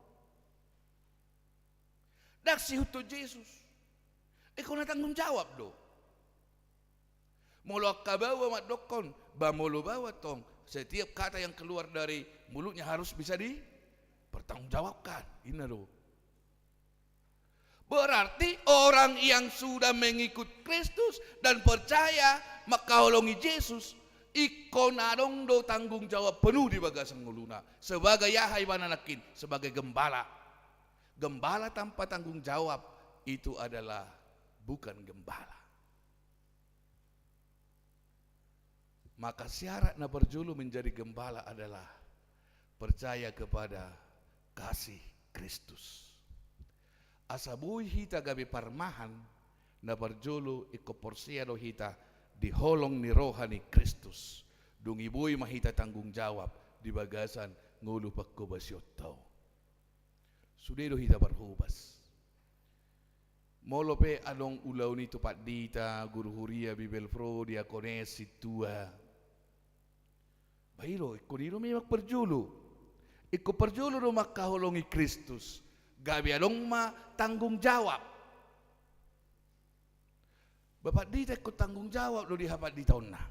Ndang siihuthon Jesus. Ingkon na tanggung jawab do. Molo angka baoa mandokkon, ba molo baoa tong, setiap kata yang keluar dari mulutnya harus bisa dipertanggungjawabkan. Inna do. Berarti orang yang sudah mengikut Kristus dan percaya mangkaholongi Jesus, ingkon adong do tanggung jawab penuh di bagasan ngoluna. Sebagai aha ibana nangkin? Sebagai gembala. Gembala tanpa tanggung jawab itu adalah bukan gembala. Maka syarat na parjolo menjadi gembala adalah percaya kepada kasih Kristus. Asa boi hita gabe parmahan, na parjolo ingkon porsea do hita di holong ni roha ni Kristus. Dung i boi ma hita tanggung jawab di bagasan ngolu panghobasionta on. Sude do hita parhobas. Molo pe adong ulaon i tu pandita, guru huria, bibelvrouw, diakones, sintua. Ba i do, ingkon i do memang parjolo. Ingkon parjolo do mangkaholongi Kristus. Gabe adong ma tanggung jawab. Ba pandita ingkon tanggung jawab do di hapanditaonna.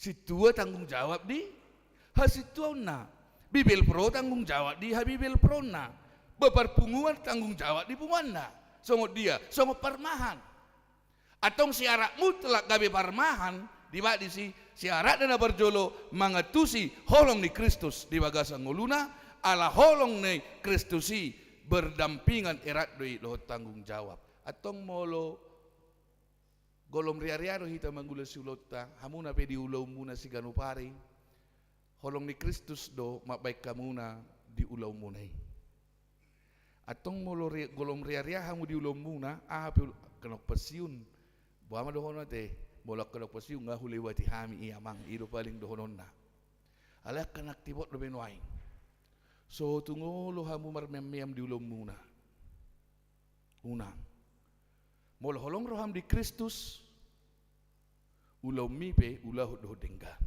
Sintua tanggung jawab di hasintuaonna. Bibelvrouw tanggung jawab di habibelvroonna. Ba parpunguan tanggung jawab di punguanna. Songon dia, songon parmahan. Antong syarat mutlak gabe parmahan, dibaen disi, syaratna na parjolo mangantusi holong ni Kristus di bagasan ngoluna, ala holong ni Kristus i berdampingan erat do i dohot tanggung jawab. Antong molo golom riaria do hita mangulahon ulaonta, hamuna pe di ulaonmuna siganup ari, holong ni Kristus do mambahen hamuna di ulaonmuna i. Antong molo ri-, golom riaria hamu di ulaonmuna, aha pe ul-, angka naung pensiun. Boha ma dohonon ate, molo angka naung pensiun nga hulewati hami i amang, i do paling dohononna. Alai angka na aktif dope nuaeng. So tung olo hamu marmeam-meam di ulaonmuna. Unang. Molo holong roham di Kristus, ulaonmi pe ulahon dohot denggan.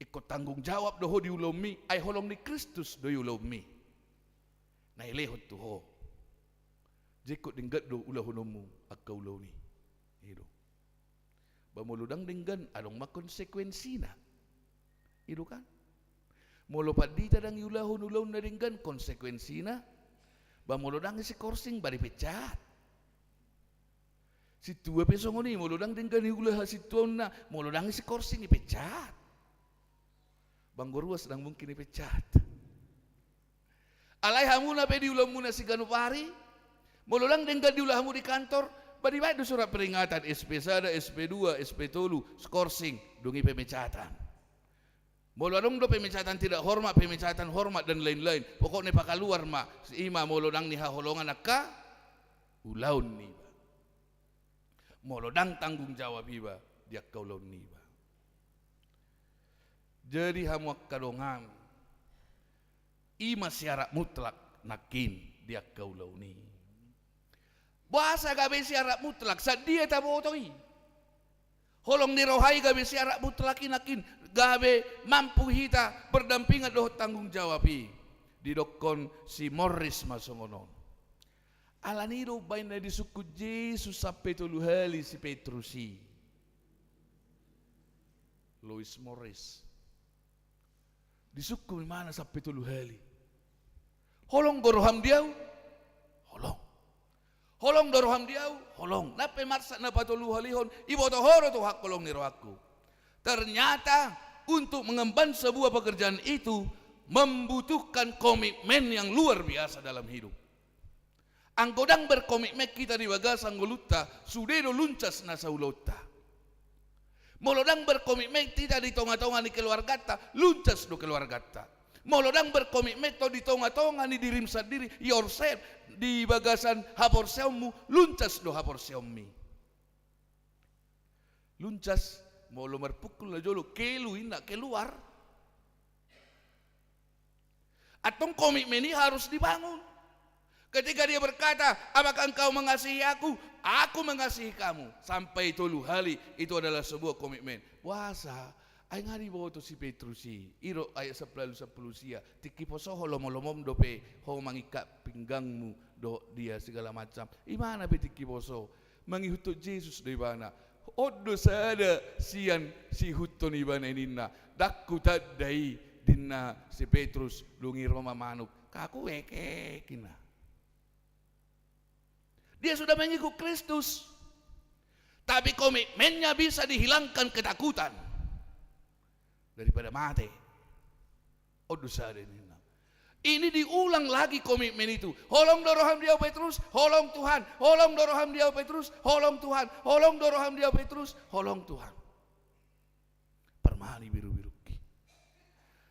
Ingkon tanggung jawab do ho di ulaonmi, ai holong ni Kristus do i ulaonmi. Na dilehon tu ho. Jadi ingkon denggan do ulahononmu angka ulaon i. I do. Ba molo ndang denggan, adong ma konsekuensina. I do kan? Molo pandita ndang iulahon ulaon na denggan, konsekuensina. Ba molo ndang ise korsing, ba dipecat. Sintua pe songon i, molo ndang denggan iula hasintuaonna, molo ndang ise korsing, dipecat. Banggo ruas ndang mungkin dipecat. Alai hamuna pe di ulaonmuna siganup ari, molo ndang denggan diula hamu di kantor, ba dibaen do surat peringatan, S P sada, S P dua, S P tolu, skorsing, dung i pemecatan. Molo adong do pemecatan tidak hormat, pemecatan hormat, dan lain-lain. Pokokna pakaluar ma, i ma molo ndang nihaholongan angka ulaon niba. Molo ndang tanggung jawab iba di angka ulaon niba. Jadi hamu angka dongan, i ma syarat mutlak nangkin di angka ulaon i. Boasa gabe syarat mutlak, sian dia taboto i? Holong ni roha i gabe syarat mutlak i nangkin, gabe mampu hita berdampingan dohot tanggung jawab i. Didokkon si Morris ma songon on. Alani i do umbaen na disungkun Jesus sampe tolu hali si Petrus i. Lewis Morris. Disungkun ibana sampe tolu hali. Holong do roham di ahu? Holong. Holong do roham di ahu? Holong. Nang pe marsak na patoluhalihon, iboto ho do Tuhan holong ni rohangku. Ternyata untuk mengemban sebuah pekerjaan itu membutuhkan komitmen yang luar biasa dalam hidup. Anggo ndang berkomitmen hita di bagasan ngolunta, sude do luncas nasa ulaonta. Molo ndang berkomitmen hita di tonga-tonga ni keluarganta, luncas do keluarganta. Molo ndang berkomitmen hita di tonga-tonga ni dirim sandiri, yourself, di bagasan haporseaonmu, luncas do haporseaonmi. Luncas, molo marpungkul na jolo, kelu inna, keluar. Antong komitmen i harus dibangun. Ketika dia berkata, "Apakah engkau mengasihi aku?" "Aku mengasihi kamu." Sampai tolu hali, itu adalah sebuah komitmen. Boasa? Ai nga diboto si Petrus i. I do ayat sampulu ualu, sampulu sia. Tingki poso ho lomo-lomom dope ho mangingkat pinggangmu dohot dia segala macam. Ibana pe tingki poso. Mangihuthon Jesus do ibana. On do sada sian siihuthon ibana i ninna. Ndang hutanda i ninna si Petrus, dung i ro ma manuk. Kaku ekek inna. Dia sudah mengikut Kristus. Tapi komitmennya bisa dihilangkan ketakutan daripada mate. On do sada ninna. Ini diulang lagi komitmen itu. Holong do roham di ahu Petrus, holong Tuhan. Holong do roham di ahu Petrus, holong Tuhan. Holong do roham di ahu Petrus, holong Tuhan. Parmahani biru-birungki.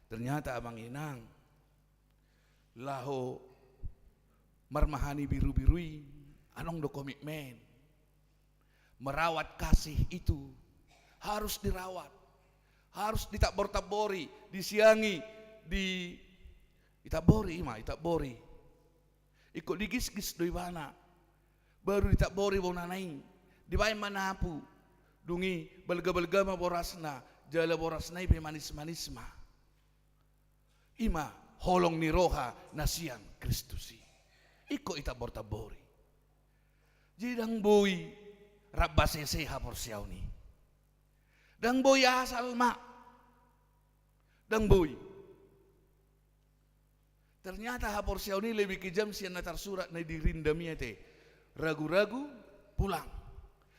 Ternyata amang inang, laho marmahani biru-biru i, adong do komitmen. Merawat kasih itu harus dirawat, Harus ditambor-tambori, disiangi, di, ditambori, ima, ditambori. Ingkon digisgis do ibana. Baru ditambori bonana i. Dibaen ma napu. Dung i balga-balga ma borasna, jala borasna i pe manis-manis ma. Ima holong ni roha na sian Kristus i. Ingkon ditambor-tambori. Jadi ndang boi rap basese haporseaon i. Ndang boi asal ma. Ndang boi. Ternyata haporseaon i lebih kejam sian na tarsurat na dirindam i ate. Ragu-ragu pulang.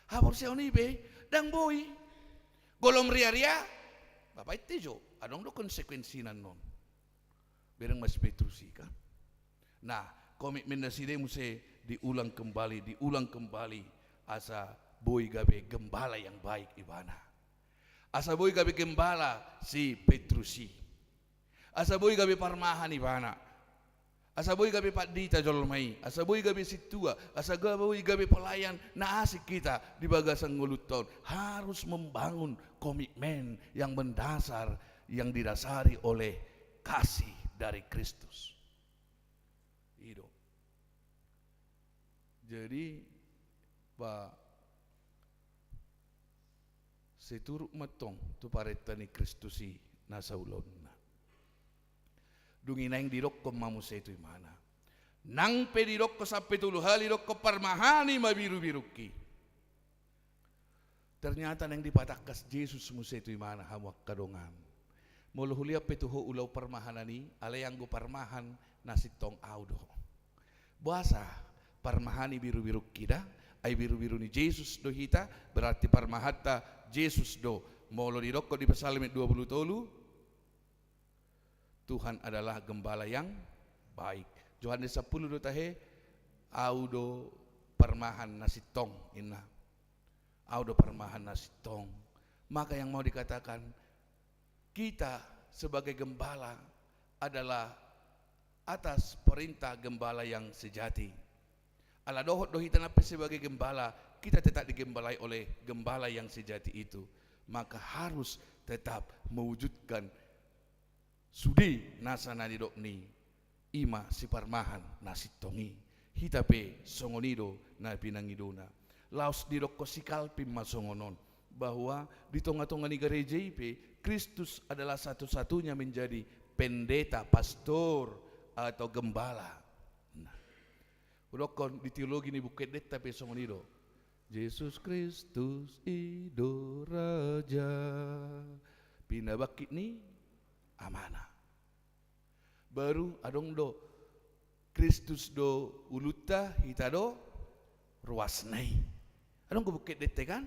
Haporseaon i pe ndang boi. Golom riaria, bapa inte jo, adong do konsekuensina annon. Bereng ma si Petrus i kan. Nah, komitmen nasida i muse diulang kembali, diulang kembali, asa boi gabe gembala yang baik ibana. Asa boi gabe gembala si Petrus i. Asa boi gabe parmahan ibana. Asa boi gabe pandita jolma i. Asa boi gabe sintua. Asa ga-, boi gabe pelayan na asing hita di bagasan ngolunta on. Harus membangun komitmen yang mendasar, yang didasari oleh kasih dari Kristus. I do. Jadi, ba, seturuk ma antong tu parenta ni Kristus i na saulaonna. Dung i naeng didokkon ma muse tu ibana. Nang pe didokkon sampe tolu hali, dokkon parmahani ma birubirungki. Ternyata naeng dipatangkas Jesus muse tu ibana, hamu angka dongan. Molo hulean pe tu ho ulaon parmahanan i, alai anggo parmahan na sintong au do. Boasa parmahani birubirungki da, ai birubiru ni Jesus do hita, berarti parmahanta Jesus do. Molo didokkon di Psalmen dua puluh tolu, Tuhan adalah gembala yang baik. Johannes sampulu do tahe, au do parmahan na sintong, inna. Au do parmahan na sintong. Maka yang mau dikatakan, kita sebagai gembala adalah atas perintah gembala yang sejati. Ala dohot do hita nang pe sebagai gembala, kita tetap digembalai oleh gembala yang sejati itu. Maka harus tetap mewujudkan sude nasa na nidokna i, ima siparmahan na sintong i. Hita pe songon i do na pinangidona. Laos didokkon si Calvin ma songon on, bahwa di tonga-tonga ni gareja i pe, Kristus adalah satu-satunya menjadi pendeta, pastor, atau gembala. Nah, hudokkon di teologi ni Buku Endenta pe songon i do. Jesus Kristus i do raja. Pinabangkit ni Amana. Baru adong do, Kristus do ulunta, hita do ruasna i. Adong do Buku Endenta i kan?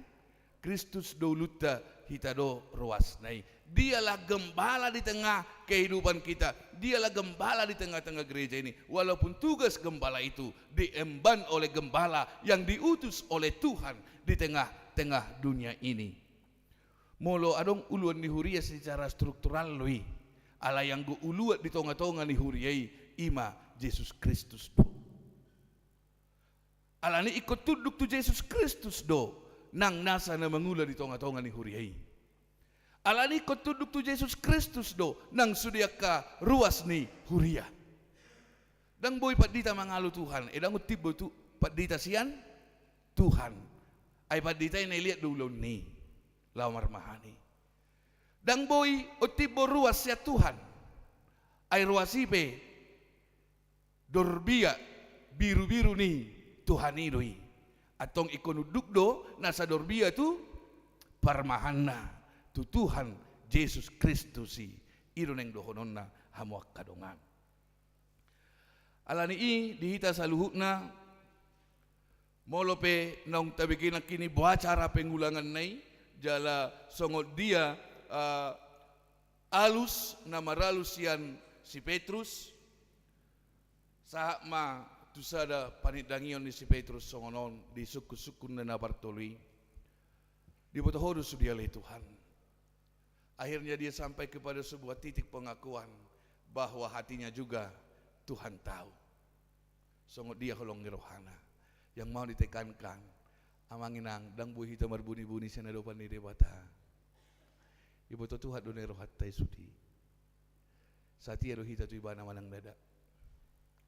Kristus do ulunta, hita do ruasna i. Dialah gembala di tengah kehidupan kita. Dialah gembala di tengah-tengah gereja ini. Walaupun tugas gembala itu diemban oleh gembala yang diutus oleh Tuhan di tengah-tengah dunia ini. Molo adong uluan ni huria secara struktural do i. Alai anggo uluan di tonga-tonga ni huria i, ima Jesus Kristus do. Alani ingkon tunduk tu Jesus Kristus do nang nasa na mangula di tonga-tonga ni huria i. Alani ingkon tunduk tu Jesus Kristus do nang sude angka ruas ni huria. Ndang boi pandita mangalo Tuhan, eh, ndang untimbo tu pandita sian Tuhan. Ai pandita i na liat do ulaonna i laho marmahani. Ndang boi untimbo ruas sian Tuhan. Ai ruas i pe dorbia birubiru ni Tuhan i do i. Antong ingkon unduk do nasa dorbia tu parmahanna, tu Tuhan Jesus Kristus i. I do naeng dohononna hamu angka dongan. Alani i di hita saluhutna, molo pe naung tabege nangkin i boha cara pengulanganna i, jala songon dia, eh, alus na maralus sian si Petrus, sahat ma tu sada panindangion ni si Petrus songon on di sungkun-sungkunna na partolu i. Diboto ho do sude ale Tuhan. Akhirnya dia sampai kepada sebuah titik pengakuan bahwa hatinya juga Tuhan tahu. Songon dia holong ni rohana. Yang mau ditekankan, amang inang, ndang boi hita marbuni-buni sian adopan ni Debata. Iboto Tuhan do na i rohanta i sude. Satia do hita tu Ibana manang ndada.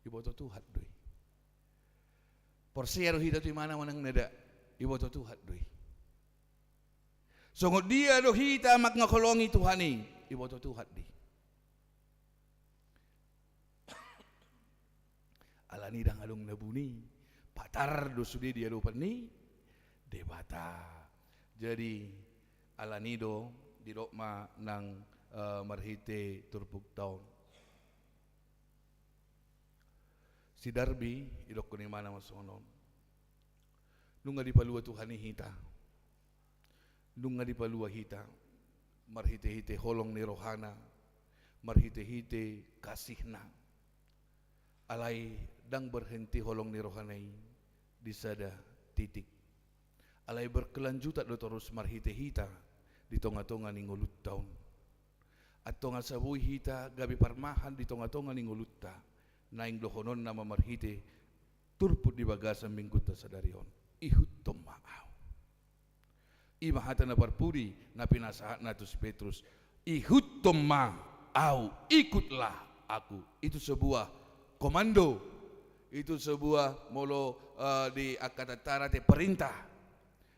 Iboto Tuhan do i. Porsea do hita tu Ibana manang ndada. Iboto Tuhan do i. Songon dia do hita mangkaholongi Tuhan i. Iboto Tuhan do i. Alani ndang adong na buni, patar do sude di adopan ni Debata. Jadi, alani do didok ma nang, eh, marhite turpukta on. Si Darby, didokkon ibana ma songon on. Nunga dipalua Tuhan i hita. Nunga dipalua hita, marhite-hite holong ni rohana, marhite-hite kasihna. Alai ndang berhenti holong ni rohana i di sada titik. Alai berkelanjutan do torus marhite hita di tonga-tonga ni ngolunta on. Antong asa boi hita gabe parmahan di tonga-tonga ni ngolunta, naeng dohononna ma marhite turpuk di bagasan minggunta sadari on. Ihuthon ma ahu. I ma hata na parpudi na pinasahatna tu si Petrus. Ihuthon ma ahu, ikutlah aku. Itu sebuah komando. Itu sebuah molo, eh, di angka tantara te perintah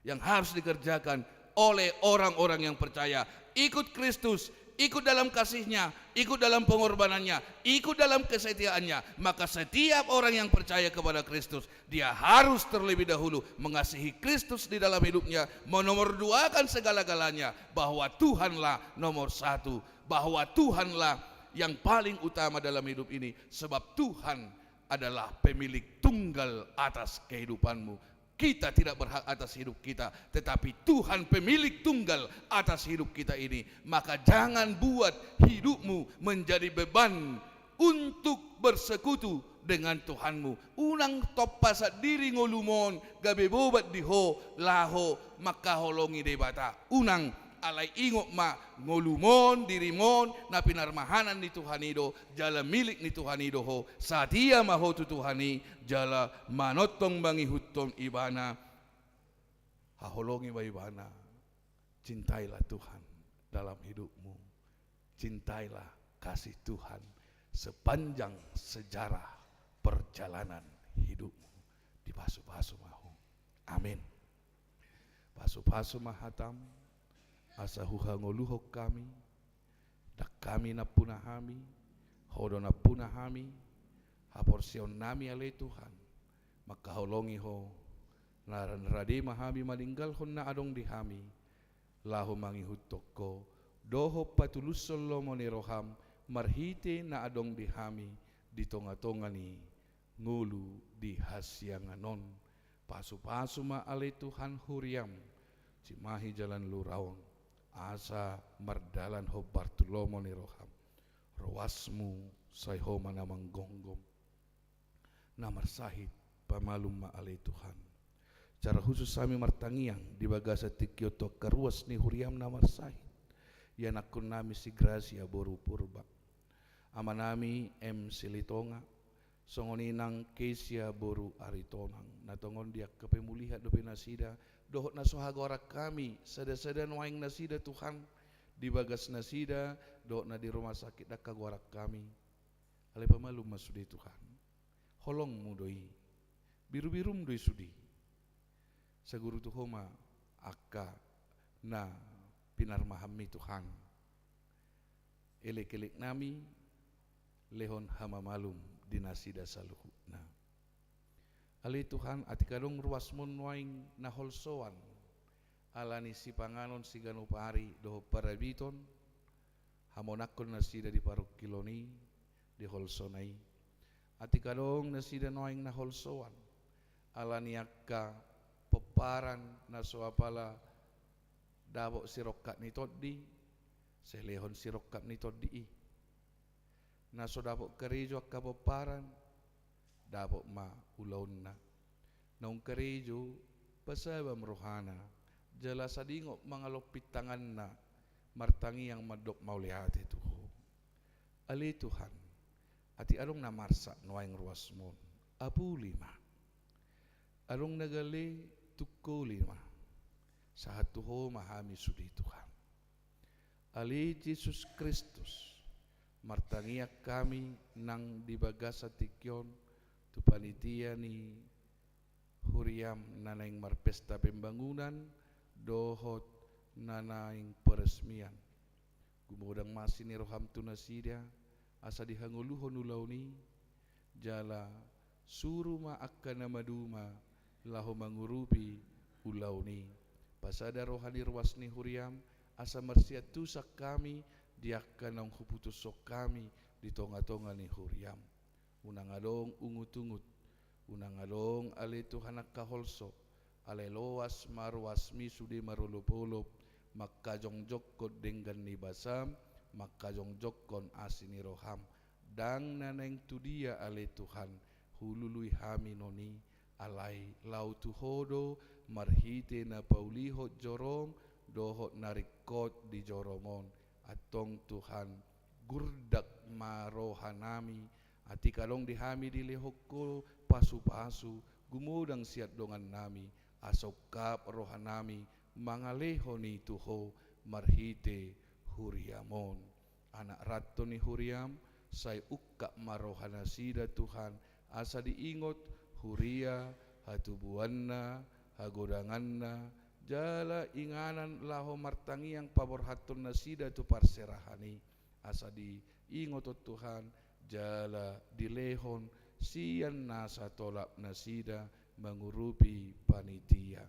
yang harus dikerjakan oleh orang-orang yang percaya. Ikut Kristus, ikut dalam kasihnya, ikut dalam pengorbanannya, ikut dalam kesetiaannya. Maka setiap orang yang percaya kepada Kristus, dia harus terlebih dahulu mengasihi Kristus di dalam hidupnya, menomorduakan segala-galanya, bahwa Tuhanlah nomor satu, bahwa Tuhanlah yang paling utama dalam hidup ini, sebab Tuhan adalah pemilik tunggal atas kehidupanmu. Kita tidak berhak atas hidup kita, tetapi Tuhan pemilik tunggal atas hidup kita ini. Maka jangan buat hidupmu menjadi beban untuk bersekutu dengan Tuhanmu. Unang tompa sandiri ngolumon gabe boban di ho laho mangkaholongi Debata. Unang. Alai ingot ma, ngolumon, dirimon na pinarmahanan ni Tuhan i do, jala milik ni Tuhan i do ho. Satia ma ho tu Tuhan i, jala manongtong mangihuthon Ibana. Haholongi ma Ibana. Cintailah Tuhan dalam hidupmu. Cintailah kasih Tuhan sepanjang sejarah perjalanan hidupmu. Dipasu-pasu ma ho. Amin. Pasu-pasu ma hatam, asa huhangoluhon hami, ndang hami nampuna hami, ho do nampuna hami, haporseaonnami ale Tuhan, mangkaholongi ho, na rade ma hami maninggalhon na adong di hami, laho mangihuthon ho, dohot patulushon lomo ni roham, marhite na adong di hami, di tonga-tonga ni ngolu di hasiangan on. Pasu-pasu ma ale Tuhan huriam, cimahi jalan lura on, asa mardalan hombar tu lomo ni roham. Ruasmu sai ho ma na manggomgom. Na marsahit, pamalum ma ale Tuhan. Secara khusus hami martangiang di bagasan tingki on tu angka ruas ni huriam na marsahit. Ianakhonnami si Grasia boru Purba. Amanami M Silitonga, songon i nang Kesia boru Aritonang, na tongon di angka pemulihan dope nasida, dohot na so hagoaran hami, sada-sada nuaeng nasida Tuhan, di bagas nasida, dohot na di rumah sakit ndang hagoaran hami. Alai pamalum ma sude Tuhan. Holongmu do i. Birubirum do i sude. Saguru tu ho ma angka na pinarmahanmi Tuhan. Elek-eleknami lehon hamamalum di nasida saluhutna. Ale Tuhan, atik adong ruasmon nuaeng na holsoan, ala ni sipanganon siganup ari dohot parabiton, hamonangkon nasida di parungkilon i, di holsona i. Atik adong nasida nuaeng na holsoan, ala ni angka pomparan na so apala dapot sirongkap ni tondi, sai lehon sirongkap ni tondi i. Na so dapot karejo angka pomparan, dapot ma ulaonna. Naung karejo, pasabam rohana, jala sadingot mangalompit tanganna, martangiang mandok mauliate tu ho. Ale Tuhan, atik adong na marsak nuaeng ruasmon, apuli ma. Adong na gale, tungkoli ma. Sahat tu ho ma hami sude Tuhan. Ale Jesus Kristus, martangiang hami nang di bagasan tingki on tu panitia ni huriam na naeng marpesta pembangunan dohot na naeng peresmian. Gumodang ma asi ni roham tu nasida, asa dihangoluhon ulaon i, jala suru ma angka na maduma laho mangurupi ulaon i. Pasada roha ni ruas ni huriam, asa marsiantusan hami di angka naung huputushon hami di tonga-tonga ni huriam. Unang adong ungut-ungut, unang adong ale Tuhan angka holso, alai loas ma ruasmi sude marolop-olop, mangkajongjongkon denggan ni basam, mangkajongjongkon asi ni roham. Ndang na naeng tu dia ale Tuhan, hulului hami non i, alai laho tu Ho do marhite na paulihon jorom, dohot na ringkot di jorom on. Antong Tuhan, gurdak ma rohanami, atik adong di hami dilehon Ho pasu-pasu, gumodang sian dongannami, asa ungkap rohanami mangalehon i tu Ho marhite huriam on. Anak ranto ni huriam, sai ungkap ma rohanasida Tuhan, asa diingot huria, hatubuanna, hagodanganna, jala inganan laho martangiang paborhathon nasida tu parserahan i, asa diingot on Tuhan, jala dilehon sian nasa tolap nasida mangurupi panitia.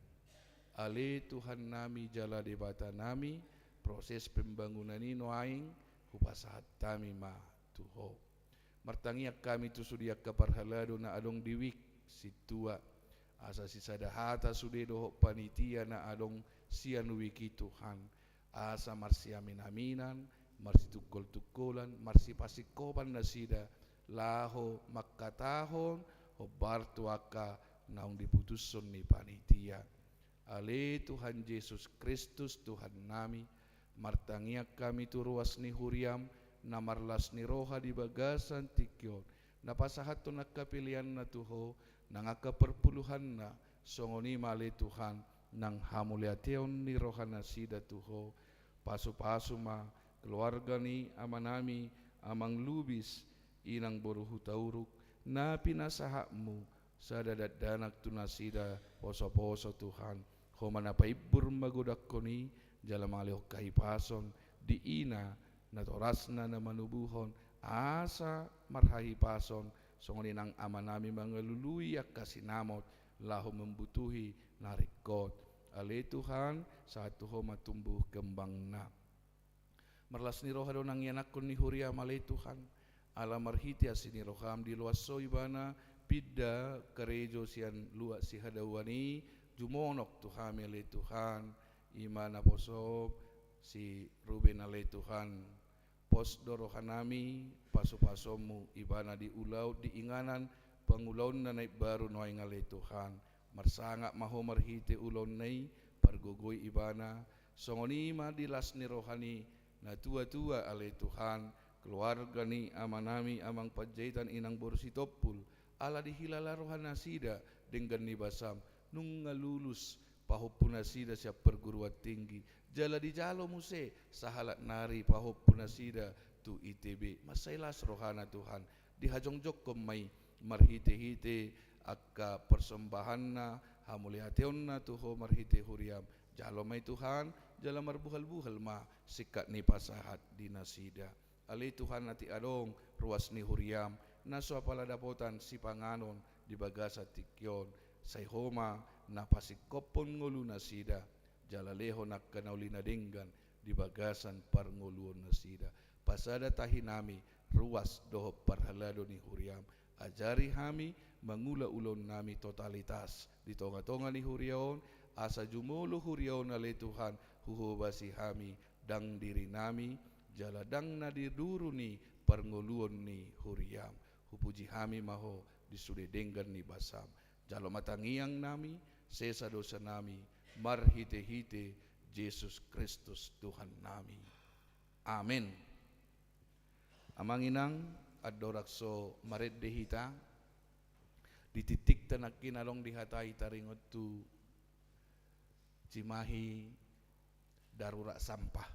Ale Tuhannami jala Debatanami, proses pembangunan i nuaeng hupasahat hami ma tu Ho. Martangiang hami tu sude angka parhalado na adong di wijk sintua, asa sisada hata sude dohot panitia na adong sian wijk i Tuhan, asa marsiamin-aminan, marsitungkol-tungkolan, marsipasingkopan nasida, laho mangkatahon hombar tu angka naung diputushon ni panitia. Ale Tuhan Jesus Kristus Tuhannami, martangiang hami tu ruas ni huriam, na marlas ni roha di bagasan tingki on, na pasahathon angka peleanna tu Ho, nang angka parpuluhanna, songon i ma ale Tuhan, nang hamuliateon ni rohanasida tu Ho, pasu-pasu ma keluarga ni amanami, Amang Lubis, Inang boru Hutauruk, na pinasahatmu sada dakdanak tu nasida poso-poso Tuhan. Ho ma na paimbur magodangkon i, jala mangalehon hahipason di ina natorasna na manubuhon, asa marhahipason, songon i nang amanami mangalului angka sinamot, laho mambutuhi na ringkot. Ale Tuhan, sahat tu Ho ma tumbuh kembangna. Marlas ni roha do nang ianakhon ni huriam ale Tuhan, ala marhite asi ni roham diloas Ho ibana pinda karejo sian luat sihadauan i, jumonok tu hami ale Tuhan, i ma naposom si Ruben ale Tuhan. Pos do rohanami pasu-pasuonmu ibana di ulaon di inganan pangulaonna na imbaru nuaeng ale Tuhan. Marsangap ma Ho marhite ulaonna i, pargogoi ibana, songon i ma di las ni roha ni natua-tua ale Tuhan, keluarga ni amanami Amang Panjaitan, Inang boru Sitompul, ala dihilala rohanasida denggan ni basam, nunga lulus pahompunasida sian perguruan tinggi, jala dijalo muse sahalak nari pahompunasida tu I T B. Mansai las rohana Tuhan, dihajongjongkon ma i marhite-hite angka parsombahanna, hamuliateonna tu Ho marhite huriam. Jalo ma i Tuhan, jala marbuhal-buhal ma singkat ni pasahat di nasida. Ale Tuhan, atik adong ruas ni huriam na so apala dapotan sipanganon di bagasan tingki on, sai Ho ma na pasingkophon ngolunasida, jala lehon angka na uli na denggan di bagasan parngoluonnasida. Pasada tahinami ruas dohot parhalado ni huriam, ajari hami mangula ulaonnami totalitas di tonga-tonga ni huria on, asa jumolo huria on ale Tuhan huhobasi hami, ndang dirinami, jala ndang na di duru ni parngoluon ni huriam. Hupuji hami ma Ho di sude denggan ni basam. Jalo ma tangiangnami, sesa dosanami, marhite-hite Jesus Kristus Tuhannami. Amen. Amang inang, andorang so marende hita, di titikta nangkin adong dihatai taringot tu Cimahi darurat sampah.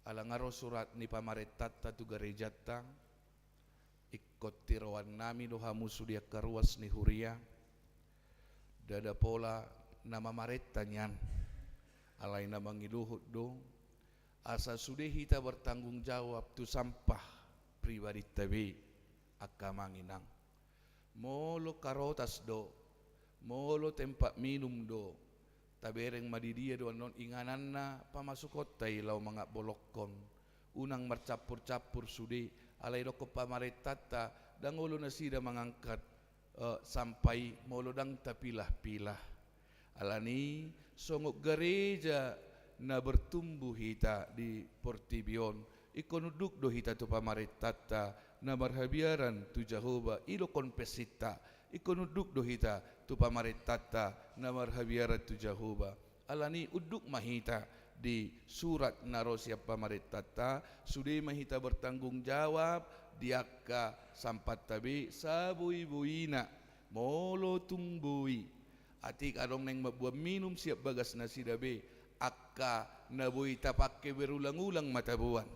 Ala nga ro surat ni pamarentanta tu garejanta, ingkon tiroan nami do hamu sude angka ruas ni huria, ndada pola na mamarenta nian, alai na mangidohon do, asa sude hita bertanggung jawab tu sampah pribadinta be, angka amang inang. Molo karotas do, molo tempat minum do, tabereng ma di dia do annon ingananna pamasukonta i laho mangapolokhon. Unang marcampur-campur sude, alai dokkon pamarentanta, ndang olo nasida mangangkat, eh, sampah i, molo ndang tapilah-pilah. Alani songon gareja na bertumbuh hita di portibi on, ingkon unduk do hita tu pamarentanta na marhabiaran tu Jahowa, i do konfesinta, ingkon unduk do hita tu pamarentanta na marhabiaran tu Jahowa. Alani unduk ma hita di surat na ro sian pamarentanta, sude ma hita bertanggung jawab di angka sampahta be saboi-boina, molo tung boi. Atik adong naeng mamboan minum sian bagas nasida be, angka na boi tapangke berulang-ulang ma taboan.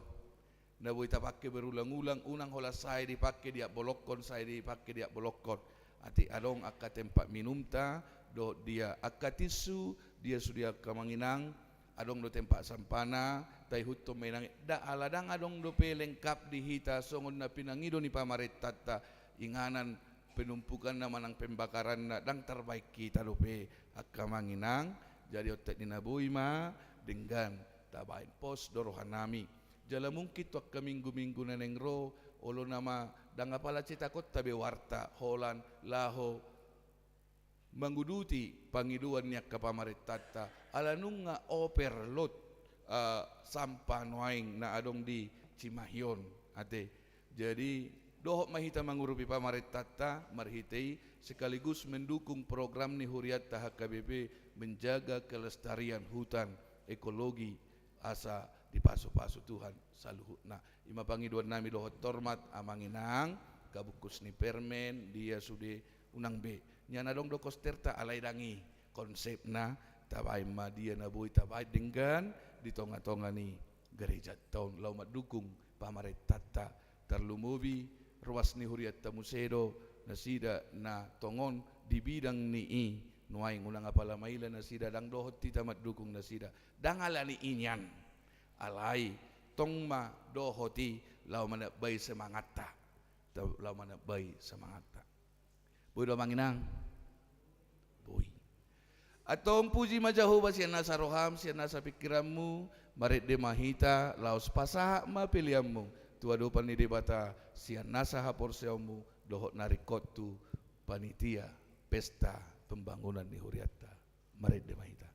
Na boi tapangke berulang-ulang, unang holan sae dipangke diapolokhon, sae dipangke diapolokhon. Atik adong angka tempat minumta, dohot dia angka tisu, dia sude angka amang inang, adong do tempat sampahna, taihuthon ma inang, da ala ndang adong dope lengkap di hita songon na pinangido ni pamarentanta, inganan penumpukanna manang pembakaranna ndang tarbahen hita dope, angka amang inang. Jadi ontek ni na boi ma denggan tabahen pos do rohanami. Jala mungkin tu angka minggu-minggu na naeng ro, olo nama ndang apala citakonta be warta holan laho manguduti pangidoan ni angka pamarentanta, ala nunga overload, eh, sampah nuaeng na adong di Cimahi on, ate. Jadi, dohot ma hita mangurupi pamarentanta, marhite i sekaligus mendukung program ni hurianta H K B P menjaga kelestarian hutan ekologi, asa dipasu-pasu Tuhan saluhutna. I ma pangidoan nami dohot hormat, amang inang, angka bungkus ni permen, dia sude, unang be. Nian adong do kosterta, alai ndang i konsepna, tabahen ma dia na boi tabahen denggan di tonga-tonga ni garejanta on, laho mandukung pamarentanta, tarlumobi ruas ni hurianta muse do, nasida na tongon di bidang ni i, nuaeng unang apala maila nasida, ndang dohot hita mandukung nasida, ndang alani i nian. Alai, tong ma dohot i laho manambai semangatta. Tau laho manambai semangatta. Boi do amang inang? Boi. Antong puji ma Jahowa sian nasa roham, sian nasa pingkiranmu, marende ma hita, laos pasahat ma peleanmu tu adopan ni Debata, sian nasa haporseaonmu, dohot na ringkot tu panitia pesta pembangunan ni hurianta. Marende ma hita.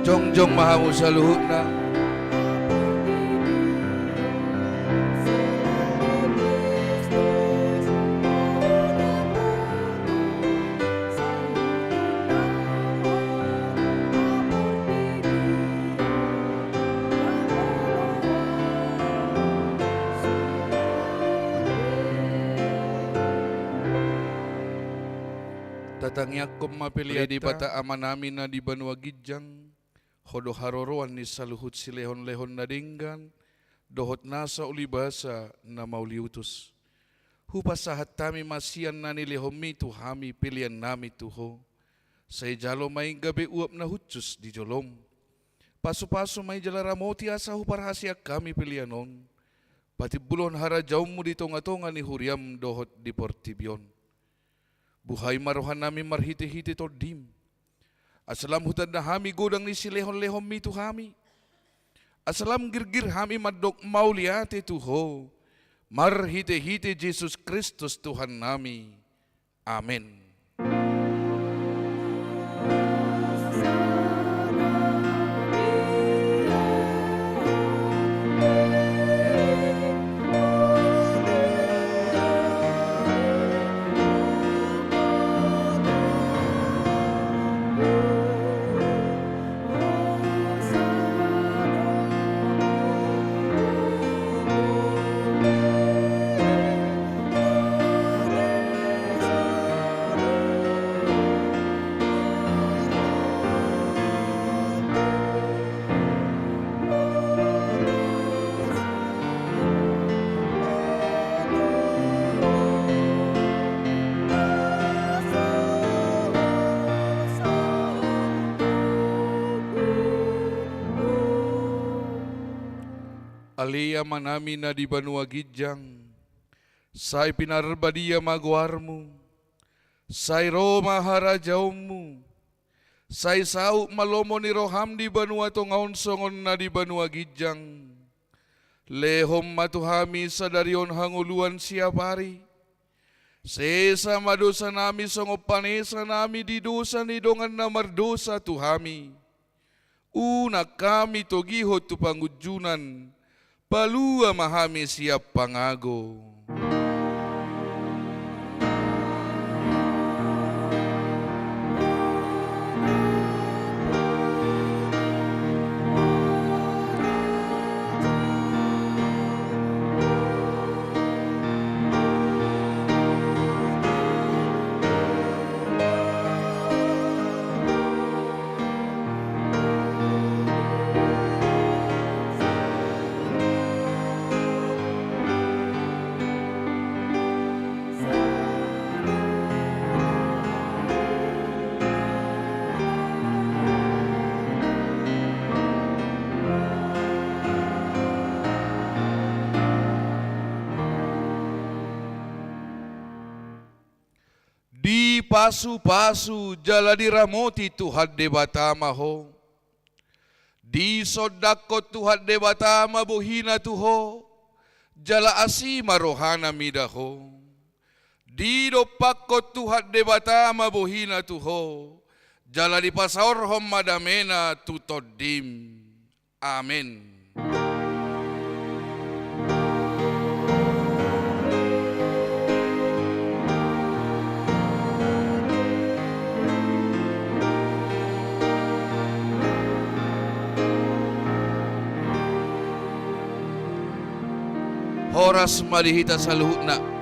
Jongjong ma hamu saluhutna. Tatangiangkon ma pelean, ale Debata Amanami na di banua ginjang, Ho do haroroan ni saluhut silehonlehon na denggan dohot nasa ulibasa na mauliutus. Hupasahat hami ma sian na nilehonmi tu hami peleannami tu Ho. Sai jalo ma i gabe uap na hushus di jolom. Pasupasu ma i jala ramoti asa huparhaseang hami pelean on, patimbulhon harajaonmu di tongatonga ni huriam dohot di portibi on. Buhai ma rohanami marhitehite Tondim, asa lam hutanda hami godang ni silehonlehonmi tu hami, asa lam girgir hami mandok mauliate tu Ho, marhitehite Jesus Kristus Tuhannami. Amen. Ale Amanami na di banua ginjang, sai pinarbadia ma goarmu, sai ro ma harajaonmu, sai saut ma lomo ni roham di banua tonga on songon na di banua ginjang. Lehon ma tu hami sadari on hangoluan siapari. Sesa ma dosanami songon panesanami di dosa ni dongan na mardosa tu hami. Unang hami togihon tu pangunjunan, palua ma hami sian pangago. Dipasupasu jala diramoti Tuhan Debata ma ho. Disondangkon Tuhan Debata ma bohina tu ho, jala asi ma rohana mida ho. Didompakkon Tuhan Debata ma bohina tu ho, jala dipasaorhon ma damena tu tondim. Amen. Horas ma di hita saluhutna.